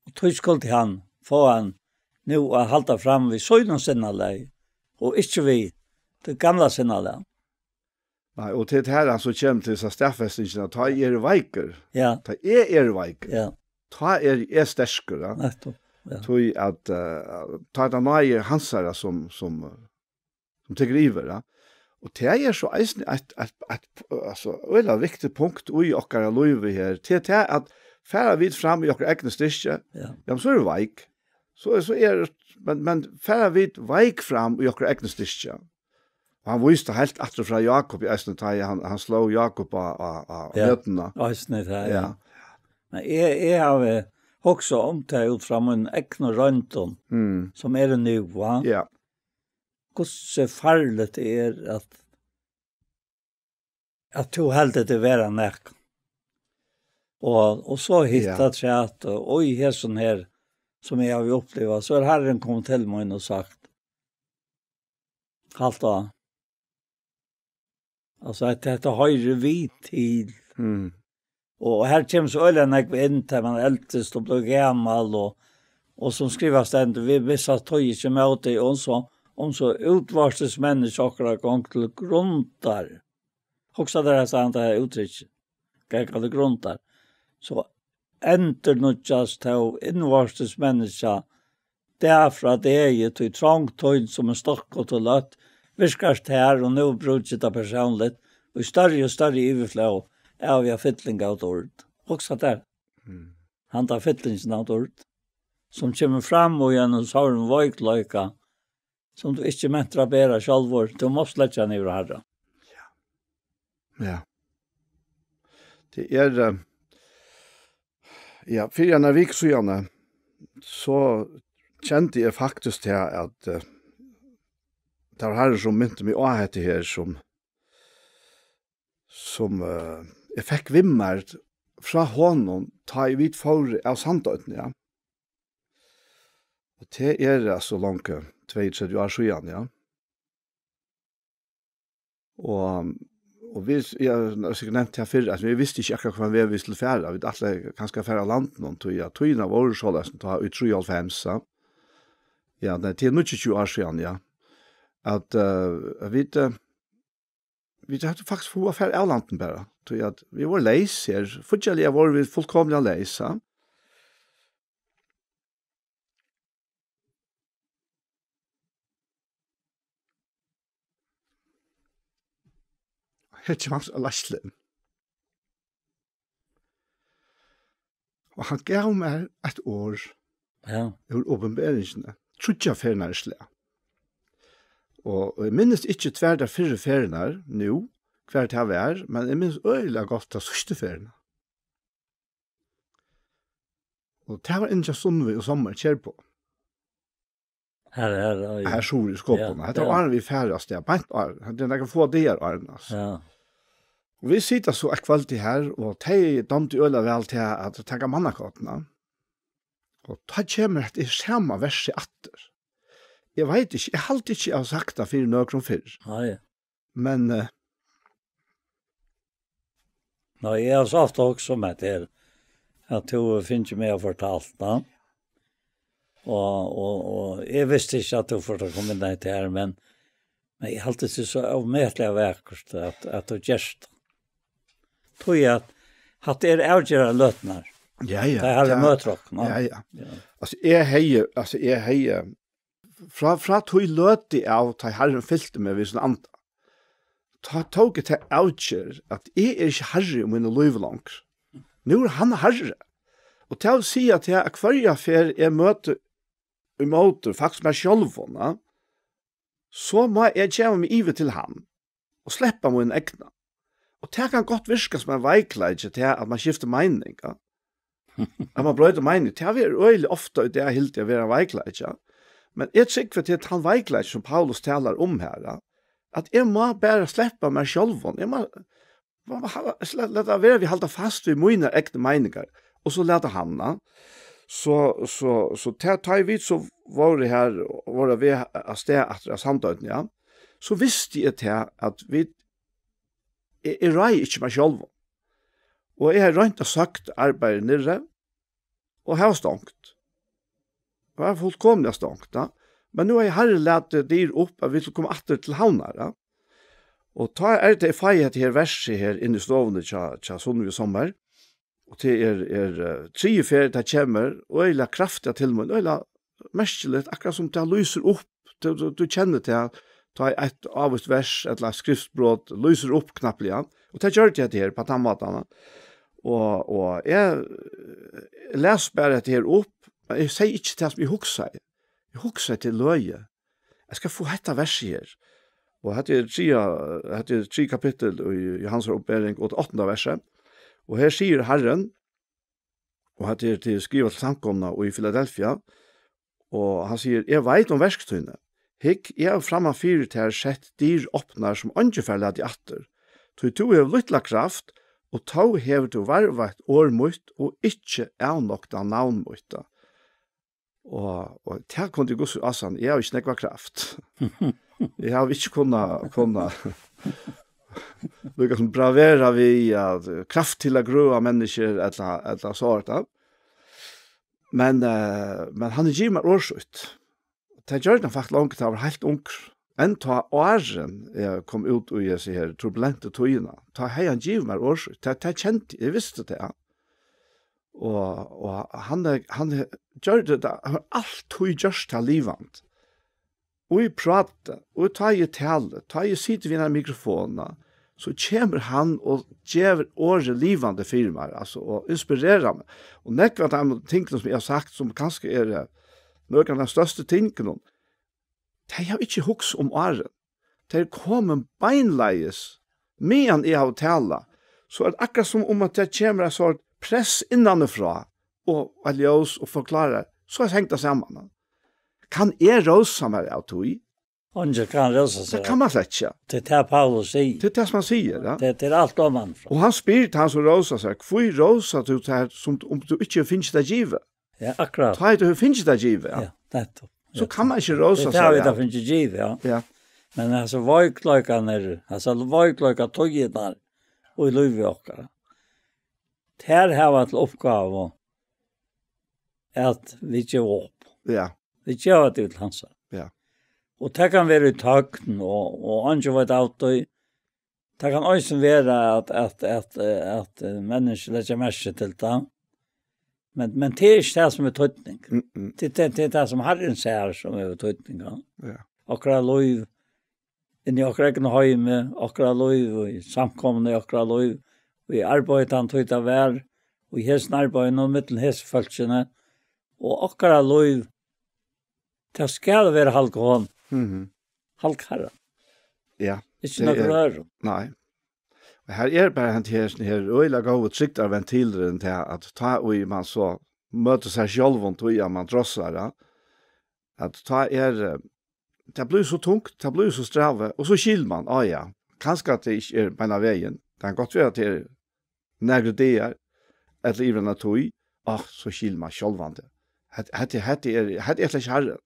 Og tí skuldi hann fáa hann nú at halda fram við sínum sinnalagi, og ikki við tí gamla sinnalagnum. Nei, og til tað hann so kemur til hesa staðfestingina, at tá eg eri veikur, ja, tá eg eri veikur, ja, tá eri eg sterkur, ja. Nettupp, ja. Tí at, eh, tá er tað náði hansara sum, sum, eh, sum tekur yvir, ja. Og tað er so eisini eitt, eitt, eitt, altso, øgiliga viktigt punkt í okkara lívi her. Tað er tað at fara vit fram í okkara egnu styrki, ja, ja, men so eru vit veik. So, so er, men, men fara vit veik fram í okkara egnu styrki. Og hann vísti heilt aftur frá Jákup í eisini, tá hann, hann sló Jákup á, á, á, ja, jøduna. Eisini tað, ja. Ja. Men eg, eg havi hugsað um tað út frá mínum egnu royndum, mm, sum eru nú, va? Ja. Hvussu farligt tað er at, at tú heldur teg vera nakað. Og, og so hitt Ja. afturat, og, og í hesum her, sum eg havi upplivað, so er Harrin komið til mín og sagt, Halt á. Altso, at hetta hoyrir við til. Mm. Og her kemur so øgiliga nógv inn, tá man eldist og blívur gamal, og, og sum skrivað stendur, "Vit missa tíð ikki móti, og so, um so útvortis menniskja okkara gongur til grundar." Hugsa tær hetta, hetta her úttrykk. Ganga til grundar. So endurnýggjast tó innvortis menniskja dag frá degi, tí trong tín sum ein stokkur til løtt, virkar tær, og nú brúki eg tað persónligt, í størri og størri yvirflóð av ja fylling av dýrd. Hugsa tær. Mm. Handa fyllingin av dýrd, sum kemur fram í einum sárum veikleika, sum tú ikki mentur at bera sjálvur, tú mást leggja hann yvir á Harran. Ja. Tað er, eh, ja, fyri eina viku síðani, so kendi eg faktiskt tað, at, eh, tað var Harrin, sum minti meg á hetta her, sum, sum, eh, eg fekk viðmælt frá honum, tá ið vit fóru av Sandoynni, ja. Og tað er, altso, longu tveyogtretivu ár síðan, ja. Og, og vit, eg havi sikkurt nevnt tað fyrr, at vit vistu ikki akkurát, hvønn veg vit skuldu fara. Vit ætlaðu kanska at fara av landinum, tí at tíðirnar vóru soleiðis, tá í trýoghálvfems, ja. Ja, nei, tað er níggjuogtjúgu ár síðan, ja. At, eh, at vit, eh, vit høvdu faktiskt hug at fara av landinum bara, tí at vit vóru leys her. Fíggjarliga vóru vit fullkomiliga leys, ja. Her kemur hann so, Lars Lin. Og hann gav mær eitt orð Ja. úr opinberingini, tríggjar ferðirnar í slag. Og, og eg minnist ikki tvær tær fyrru ferðirnar nú, hvar tað var, men eg minnist øgiliga gott ta síðstu ferðina. Og tað var inni hjá Sunnvi og Sommar Kjærbo. Her, her, ja. Her suður í Skopun. Ja, Hetta ja. var áðrenn vit fara av stað, beint áðrenn. Hetta er nakrar fáar dagar áðrenn, altso. Ja. Og vit sita so eitt kvøld her, og tey dámdu øgiliga væl til at taka mannakotuna. Og tá kemur hetta í sama versi aftur. Eg veit ikki, eg haldi ikki, eg havi sagt tað fyri nøkrum fyrr. Nei. Men, eh, Nei, eg havi so ofta hugsað um hetta her, at tú hevur fingið meg at fortalt tað. Og, og, og eg visti ikki, at tú fórt at koma inn á hetta her, men, men eg haldi tað so ómetaliga vakurt, at, at tú gert tað. Tí at hatta er avgerðarløturnar. Ja, ja. Tað er her, vit tað møta okkum, ja. Ja, ja. Ja. Altso, eg hevði, altso, eg hevði, frá, frá tí løtu av, tá Harrin fylti meg við sín anda, tá tók eg ta avgerð, at eg eri ikki harri um mítt lív longur. Nú er hann harri. Og tað vil siga, at eg, at hvørja ferð eg møti ímóti, faktiskt mær sjálvum, ja, so má eg geva meg yvir til hann og sleppa mín egna. Og tað kann gott virka sum ein veikleiki, tað at mann skiftir meining, ja. At mann broytir meining, tað verður øgiliga ofta í dag hildið at vera ein veikleiki, ja. Men eg trúgvi, at tað er tann veikleiki, sum Paulus talar um her, ja. At eg má bara sleppa mær sjálvum. Eg má, má, má hava, sle-, lata vera við at halda fast við mínar egnu meiningar. Og so lata hann, ja. So, so, so tá, tá ið vit so vóru her, vóru við av stað aftur av Sandoynni, ja. So visti eg tað, at vit, eg, eg ráði ikki mær sjálvum. Og eg hevði roynt at søkt arbeiði niðri, og hava stongt. Var fullkomiliga stongt, ja. Men nú hevði Harrin latið dyr upp, at vit skuldu koma aftur til Havnar, ja. Og tá er tað, eg fái hetta her versið her inn í stovuni hjá, hjá Sunnvi Sommar. Og tað er, er, eh, triðju ferð, tað kemur, øgiliga kraftigt til mín, øgiliga merkiligt, akkurát sum tað lýsir upp. Tú, tú, tú kennir tað, tá eitt ávíst vers ella eitt skriftbrot lýsir upp knappliga. Og tað gjørdi hetta her, á tann mátan. Og, og eg, eh, las bara hetta her upp, men eg segði ikki tað, sum eg hugsaði. Eg hugsaði, tað er løgið. Eg skal fáa hetta versið her. Og hetta er triðja, hetta er triðja kapittul í Jóhannesar Opinbering, og tað áttanda versið. Og her sigur Harrin, og hetta er til, skrivað til samkomuna í Filadelfia, og hann sigur: "Eg veit um verk tíni. Hygg, eg havi framman fyri tær sett dyr opnar, sum eingin fær latið aftur. Tí tú hevur lítla kraft, og tó hevur tú varðveitt orð mítt og ikki avnoktað navn mítt. Og, og tað kundi Guds ásann, eg havi ikki nógva kraft. Eg havi ikki kunnað, kunnað líka sum bravera við at kraft til at grøða menniskjur, ella, ella so er tað. Men, eh, men hann hevur givið mær orð sítt. Tað gjørdi hann faktiskt longu, tá hann var heilt ungur. Enn tá áðrenn eg kom út í hesi her turbulentu tíðina, tá hevði hann givið mær orð sítt. Tað, tað kendi eg, eg visti tað. Og, og hann er, hann er, gjørdi tað, hann hevur altíð gjørt tað livandi. Og eg práti, og tá eg tali, tá eg siti við eina mikrofon, so kemur hann og gevur orðið livandi fyri mær, altso, og inspirerar meg. Og nógv av teimum tingunum, sum eg havi sagt, sum kanska eru, eh, nøkur av teimum størstu tingunum, tey havi eg ikki hugsað um áðrenn. Tey eru komin beinleiðis, meðan eg havi talað. So er tað akkurát sum um, at tað kemur eitt sort press innanfrá, og eitt ljós, og forklárar. So er hengt tað saman. Kann eg rósa mær av tí? Eingin kann rósa sær. Tað kann man slett ikki. Tað er tað, Paulus sigur. Tað er tað, sum hann sigur, ja. Tað, tað er alt um hann. Og hann spyr, hann sum rósar sær: "Hví rósar tú tær, sum um tú ikki hevur fingið tað givið?" Ja, akkurát. Tá tú hevur fingið tað givið, ja. Ja, nettupp. So kann man ikki rósa sær av. Tað hava vit fingið givið, ja. Ja. Men altso, veikleikarnir, altso, veikleikatíðirnar í lívi okkara, tær hava til uppgávu at vit geva upp. Ja. Vit geva tað til hansara. Ja. Og tað kann vera í tøgn, og, og eingin veit av tí. Tað kann eisini vera at, at, at, eh, at, eh, menniskju leggja merki til tað. Men, men tað er ikki tað, sum er týdning. Mm, mm. Tað, tað, tað er tað, sum Harrin sær, sum er týdning, ja. Ja. Okkara lív, inni í okkara egna heimi, okkara lív í samkomuni, okkara lív í arbeiði, tann tíð tað var, og í hesum arbeiðinum, millum hesi fólkini, og okkara lív, tað skal vera halga honum. Mhm. Halga Harranum. Ja, ikki tað nøkrum er øðrum. Nei. Og her er bara hent her, her øgiliga góði trygdarventilurin til at tá ið man so møtir sær sjálvum, tí at man drossar, ja, at tá er, eh, tað blívur so tungt, tað blívur so strævið, og so skilur man, á ja, kanska at tað ikki er beinanvegin. Tað kann gott vera at tað er nakrir dagar, ella yvir eina tíð, á, so skilur man sjálvandi. Hetta, hetta, hetta er, hetta er slett ikki Harrin.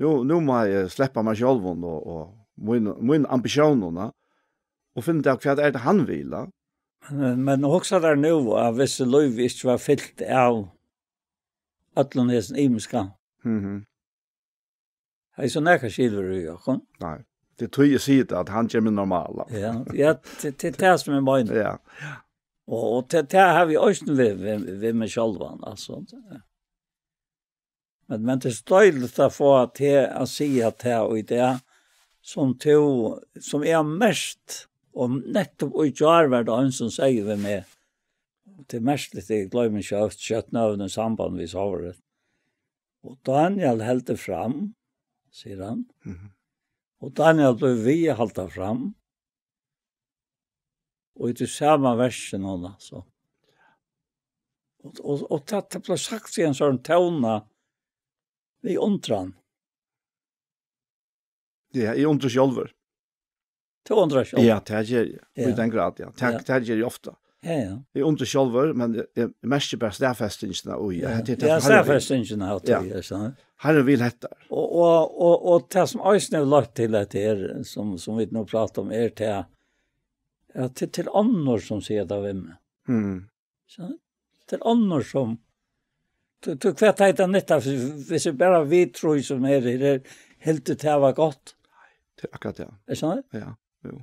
Nú, nú má eg sleppa mær sjálvum og, og mín, mín ambitiónum, ja, og finna út av, hvat er tað hann vil, ja. Men, men hugsa tær nú, at hvis lívið ikki var fylt av øllum hesum ymiska, Mhm. Hevði so nakað skil verið í okkum? Nei. Tað er tí eg sigi tað, at hann kemur normal, ja. Ja, ja, tað, tað er tað, sum eg meini. Ja. Og, og tað, tað havi eg eisini við, við, við meg sjálvan, altso. Men, men tað er so deiligt at fáa teg at siga tað í dag, sum tú, sum eg havi merkt, og nettupp í gjár var tað ein, sum segði við meg, tað er merkiligt, eg gloymi skjótt, skjótt nøvn í samband við sovorðið. Og Daniel heldur fram, sigur hann. Mhm. Og Daniel blívur við at halda fram. Og í tí sama versinum, altso. Og, og, og tað, tað bleiv sagt í ein sånn tóna við undran. Ja, eg undri sjálvur. Tú undrar sjálv? Ja, tað geri eg. Ja. Í tann grad, ja. Tað, ja, tað geri eg ofta. Ja, ja. Eg undri sjálvur, men eg, eg merki bara staðfestingina í, ja, hetta er tað, ja, sum Harrin vil. Staðfestingina av tí, ja, ja, so. Harrin vil hetta. Og, og, og, og tað sum eisini hevur leitt til hetta her, sum, sum vit nú práta um, er tað, at tað er til onnur sum siga tað við meg. Mm. So, til onnur sum, tú, tú, hvat er tað nytta, hvis, hvis eg bara vit trý sum er her, er heldur tað var gott? Tað er akkurát tað. Er sånn? Ja, jú.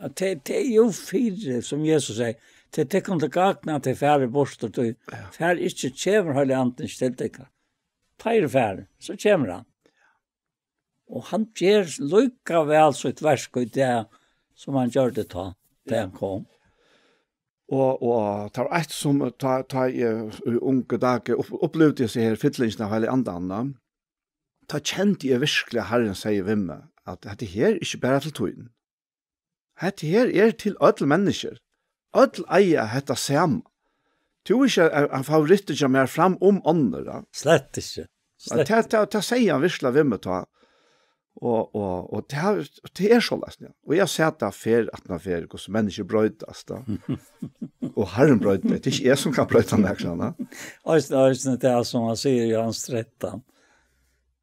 At tað, tað er jú fyri, sum Jesus sigur, tað, tað kann til gagn at tað fari burtur, tú, ja, far ikki, kemur Heilagi Andin ikki til tykkara. Tá er farin, so kemur hann. Og hann ger líka væl sítt verk í dag, sum hann gjørdi tá, tá hann kom. Og, og tað var eitt sum, tá, tá eg í ungu dagar upp-, upplivdi hesa her fyllingina av Heilaga Andanum, tá kendi eg virkuliga, Harrin segði við meg, at hetta her er ikki bara til tín. Hetta her er til øll menniskju. Øll eiga hetta sama. Tú ert ikki ein, ein favorittur hjá mær fram um onnur, ja. Slett ikki. Ja, slett. Tað, tað, tað segði hann virkuliga við meg tá. Og, og, og tað, tað er soleiðis, ja. Og eg sá tað fyrr, at man fær, hvussu menniskju broytast, tá. Og Harrin broytir meg. Tað er ikki eg, sum kann broyta nakran, tá. Eisini, eisini tað, sum hann sigur í Jóhannes trettan,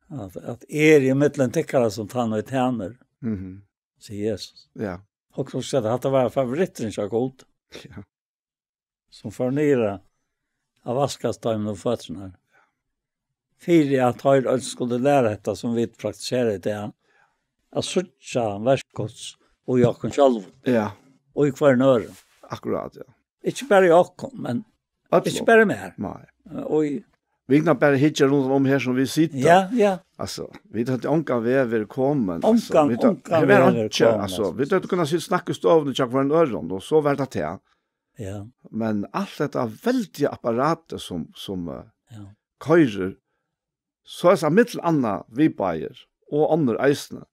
at, at eg eri ímillum tykkara sum tann, ið tænir, Mhm. sigur Jesus. Ja. Og so skal hatta vera favoritturin hjá Gud. Ja. Sum fór niður at, at vaskast teimum um føturnar. Fyri at teir øll skuldu læra hetta, sum vit praktisera í dag, at síggja verk Guds og í okkum sjálvum. Ja. Og í hvørjum øðrum. Akkurát, ja. Ikki bara í okkum, men Øllum. Ikki bara í mær. Nei. Og í Vit kunnu bara hyggja rundan um her sum vit sita. Ja, ja. Altso, vit høvdu ongan veg verið komin, altso, Ongan, vit høvdu, ongan her var veg verið einki, komin, altso, altso. Vit høvdu kunnað sitið og snakkað í stovuni hjá hvørjum øðrum, og so var tað tað. Ja. Men alt hetta veldiga apparatið sum, sum, eh, Ja. koyrir, so er tað millum annað vit báðir, og onnur eisini,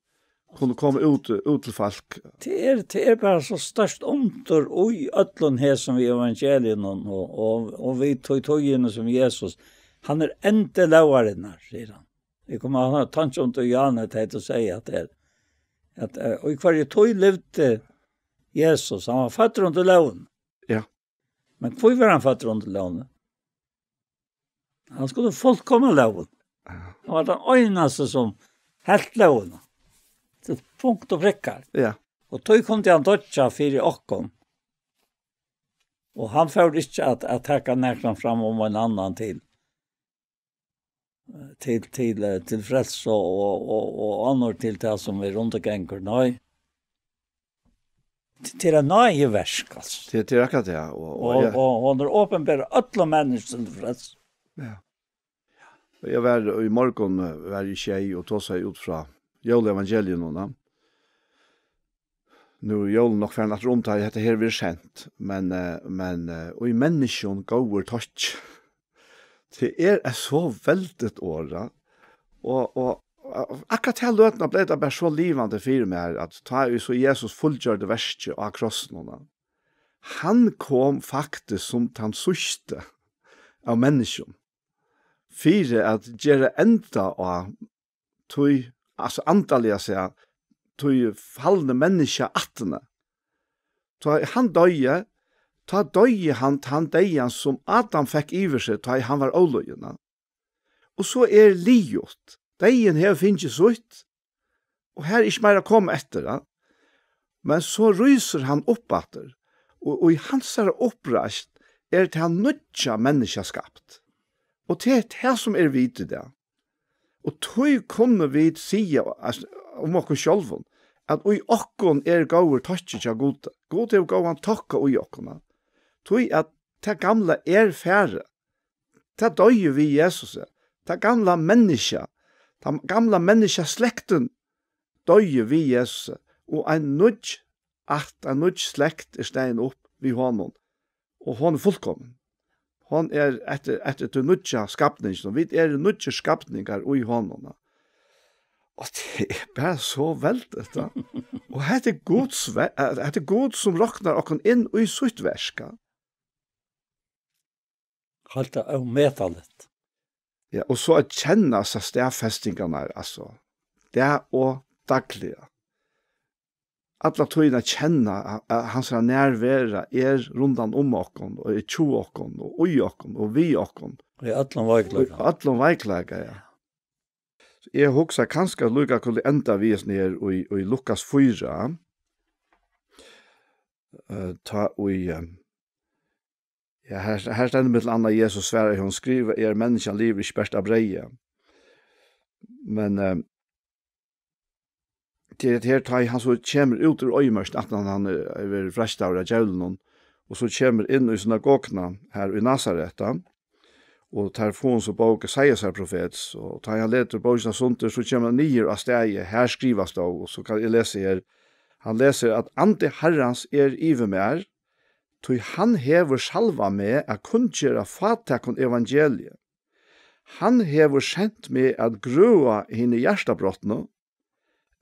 kunnu koma út, út til fólk. Tað er, tað er bara so stórt undur í øllum hesum við evangelium og, og, og við tí tíðini sum Jesus, hann er endi lógarinnar, sigur hann. Eg kom at tanke um, tí Jan hevði tað at siga, at tað er, at, eh, og í hvørji tíð livdi Jesus, hann var føddur undir lógini. Ja. Men hví var hann føddur undir lógini? Hann skuldi fullkoma lógina. Ja. Hann var tann einasti sum helt lógina. Til punkt og prikkar. Ja. Og tí kundi hann doyggja fyri okkum. Og hann fór ikki at, at taka nakran fram um ein annan til, til, til, eh, til frelsu og, og, og onnur til tað sum er undirgangur. Nei. Til, til ein náðiverk, altso. Til, til akkurát tað, og, og, Og, ja. og hon er opinber øllum menniskjum til frelsu. Ja. Og eg var í morgun, eh, var í sjey og tosaði út frá jólaevangelium núna. Nú er jólini nokk farin aftur um, tá hetta her verður sent, men, eh, men, eh, og í menniskjum góður tokki. Tað er eitt so veldigt orð, ja. Og, og, og akkurát ta løtuna bleiv tað bara so livandi fyri mær, at tá ið so Jesus fullgjørdi verkið á krossinum, ja, hann kom faktiskt sum tann síðsti av menniskjum, fyri at gera enda á tí, altso, andaliga sæð, tí falnu menniskjaættina. Tá hann doyði, tá doyði hann tann deyðan, sum Adam fekk yvir seg, tá ið hann var ólýðin. Og so er liðugt. Deyðin hevur fingið sítt, og har er ikki meira at koma eftir, ja. Men so rísur hann upp aftur, og, og í hansara uppreisn er tað nýggja menniskja skapt. Og tað er tað, sum er vit í dag. Og tí kunnu vit siga, altso, um okkum sjálvum, at í okkum er góður tokki hjá Gudi. Gud hevur góðan tokka í okkum. Tí at tað gamla er farið. Tað doyði við Jesusi. Tað gamla menniskja, tann gamla menniskjaslektin doyði við Jesusi. Og ein nýggj ætt, ein nýggj slekt er staðin upp við honum. Og hon er fullkomin. Hon er eftir, eftir tí nýggja skapningin. Og vit eru nýggir skapningar í honum. Og tað er bara so veldigt, ja. Og hetta er Guds ve-, eh, hetta er Gud, sum roknar okkum inn í sítt verk, ja. Heilt ómetaligt. Ja, og so at kenna hesar staðfestingarnar, altso, dag og dagliga. Alla tíðina kenna, at, at hansara nærvera er rundan um okkum, og er hjá okkum, og í okkum, og við okkum. Í øllum veikleika. Í øllum veikleika, ja. Eg hugsi kanska líka kunnu enda við hesum her í, í Lukas fýra. Eh, tá í, eh, ja, her, her stendur millum annað, Jesus svarar, hon skriva er, menniskjan livir ikki bert av breyði. Men, eh, til at her, tá hann so kemur út úr oyðimørkini, aftan hann er, er verið freistaður av djevlinum, og so kemur inn í synagoguna her í Nasaret, ja, og teir fáa so bók Esaiasar profets, og tá hann letur bókina sundur, so kemur hann niður á staðið, her skrivast tó, og so kann eg lesa her. Hann lesur, at andi Harrans er yvir mær, tí hann hevur salvað meg at kunngera fátækum evangeliið. Hann hevur sent meg at grøða hini hjartabrotnu,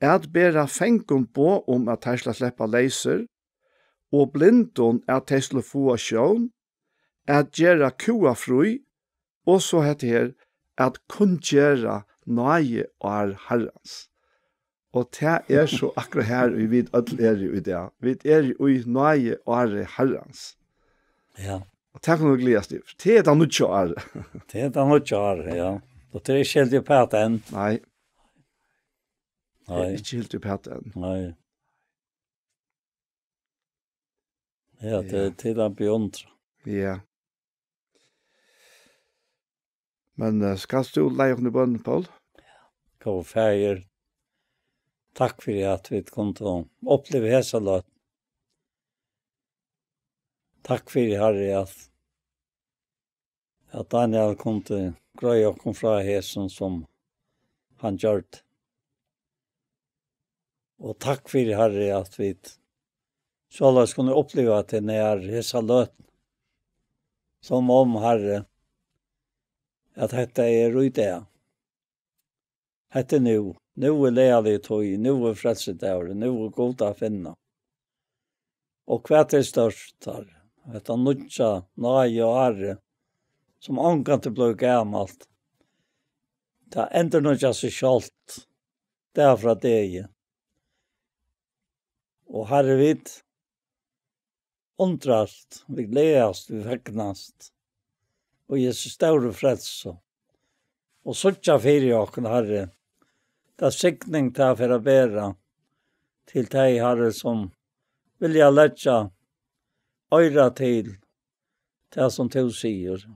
at bera fangum boð um, at teir skulu sleppa leysir, og blindum, at tey skulu fáa sjón, at gera kúgað frí, og so hetta her, at kunngera náðiár Harrans. Og tað er so akkurát her, og vit øll eru í dag. Vit eru í náði ári Harrans. Ja. Og tað kunnu vit gleðast yvir. Tað er tað nýggja árið. Tað er tað nýggja árið, ja. Og tað er ikki helt uppat enn. Nei. Tað er Nei. Ikki helt uppat enn. Nei. Ja, tað Ja. er til at beundra. Ja. Men, eh, skalt tú leiða okkum í bøn, Paul? Góði Faðir, takk fyri at vit kundu uppliva hesa løtu. Takk fyri, Harri, at, at Daniel kundi greiða okkum frá hesum, sum hann gjørdi. Og takk fyri, Harri, at vit soleiðis kunnu uppliva teg nær hesa løtu. Sum um, Harri, at hetta er í dag. Hetta er nú. Nú er lagaligur tíð. Nú er frelsidagurin. Nú er Gud at finna. Og hvat er størst, Harri? Hetta nýggja, náði árið, sum ongantíð blívur gamalt. Tað endurnýggjar seg sjálvt, dag frá degi. Og Harri, vit undrast, vit gleðast, vit fegnast. Og Jesu stóru frelsu. Og síggja fyri okkum, Harri, ta signing tað fer at bera til tey, Harri, sum vilja leggja oyra til tað, sum tú sigur.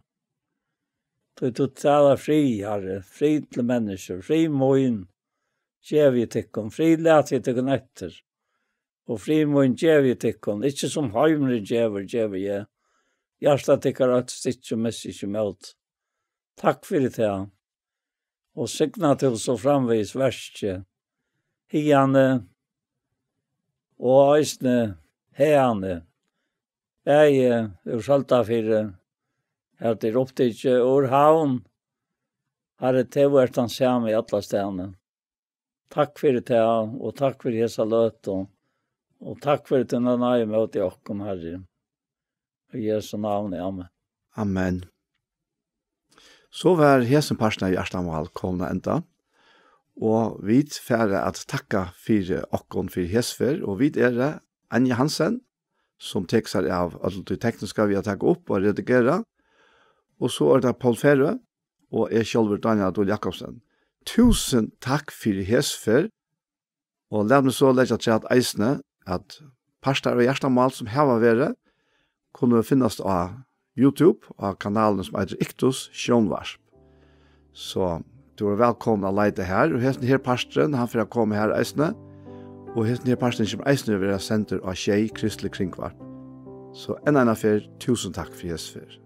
Tí tú talar frið, Harri, frið til menniskjur, frið mín gevi eg tykkum, frið lati eg tykkum eftir, og frið mín gevi eg tykkum, ikki sum heimurin gevur, gevi eg. Hjarta tykkara eitt stykki missi ikki mót. Takk fyri tað. Og signa tú so framvegis verkið, hiðani og eisini haðani, bæði úr Søldarfirði, har tað er upptikið, og úr Havn, Harri, tú ert tann sami allastaðni. Takk fyri tað, og takk fyri hesa løtu, og takk fyri tína náði móti okkum, Harri. Í Jesu navni, amen. Amen. So var hesin parturin av Hjartamál komin at enda, og vit fara at takka fyri okkum fyri hesa ferð, og vit eru Anja Hansen, sum tekur sær av øllum tí tekniska við at taka upp og redigera, og so er tað Paul Ferø, og eg sjálvur, Daniel Dúhl Jakobsen. Túsund takk fyri hesa ferð, og lat meg so leggja afturat eisini, at partar av Hjartamál, sum hava verið, kunnu finnast á YouTube, á kanalini, sum eitur Iktus Sjónvarp. So, tú ert vælkomin at leita har, og hesin her parturin, hann fer at koma har eisini, og hesin her parturin kemur eisini at verða sendur á Sjey Kristlig Kringvarp. So, enn eina ferð, túsund takk fyri hesa ferð.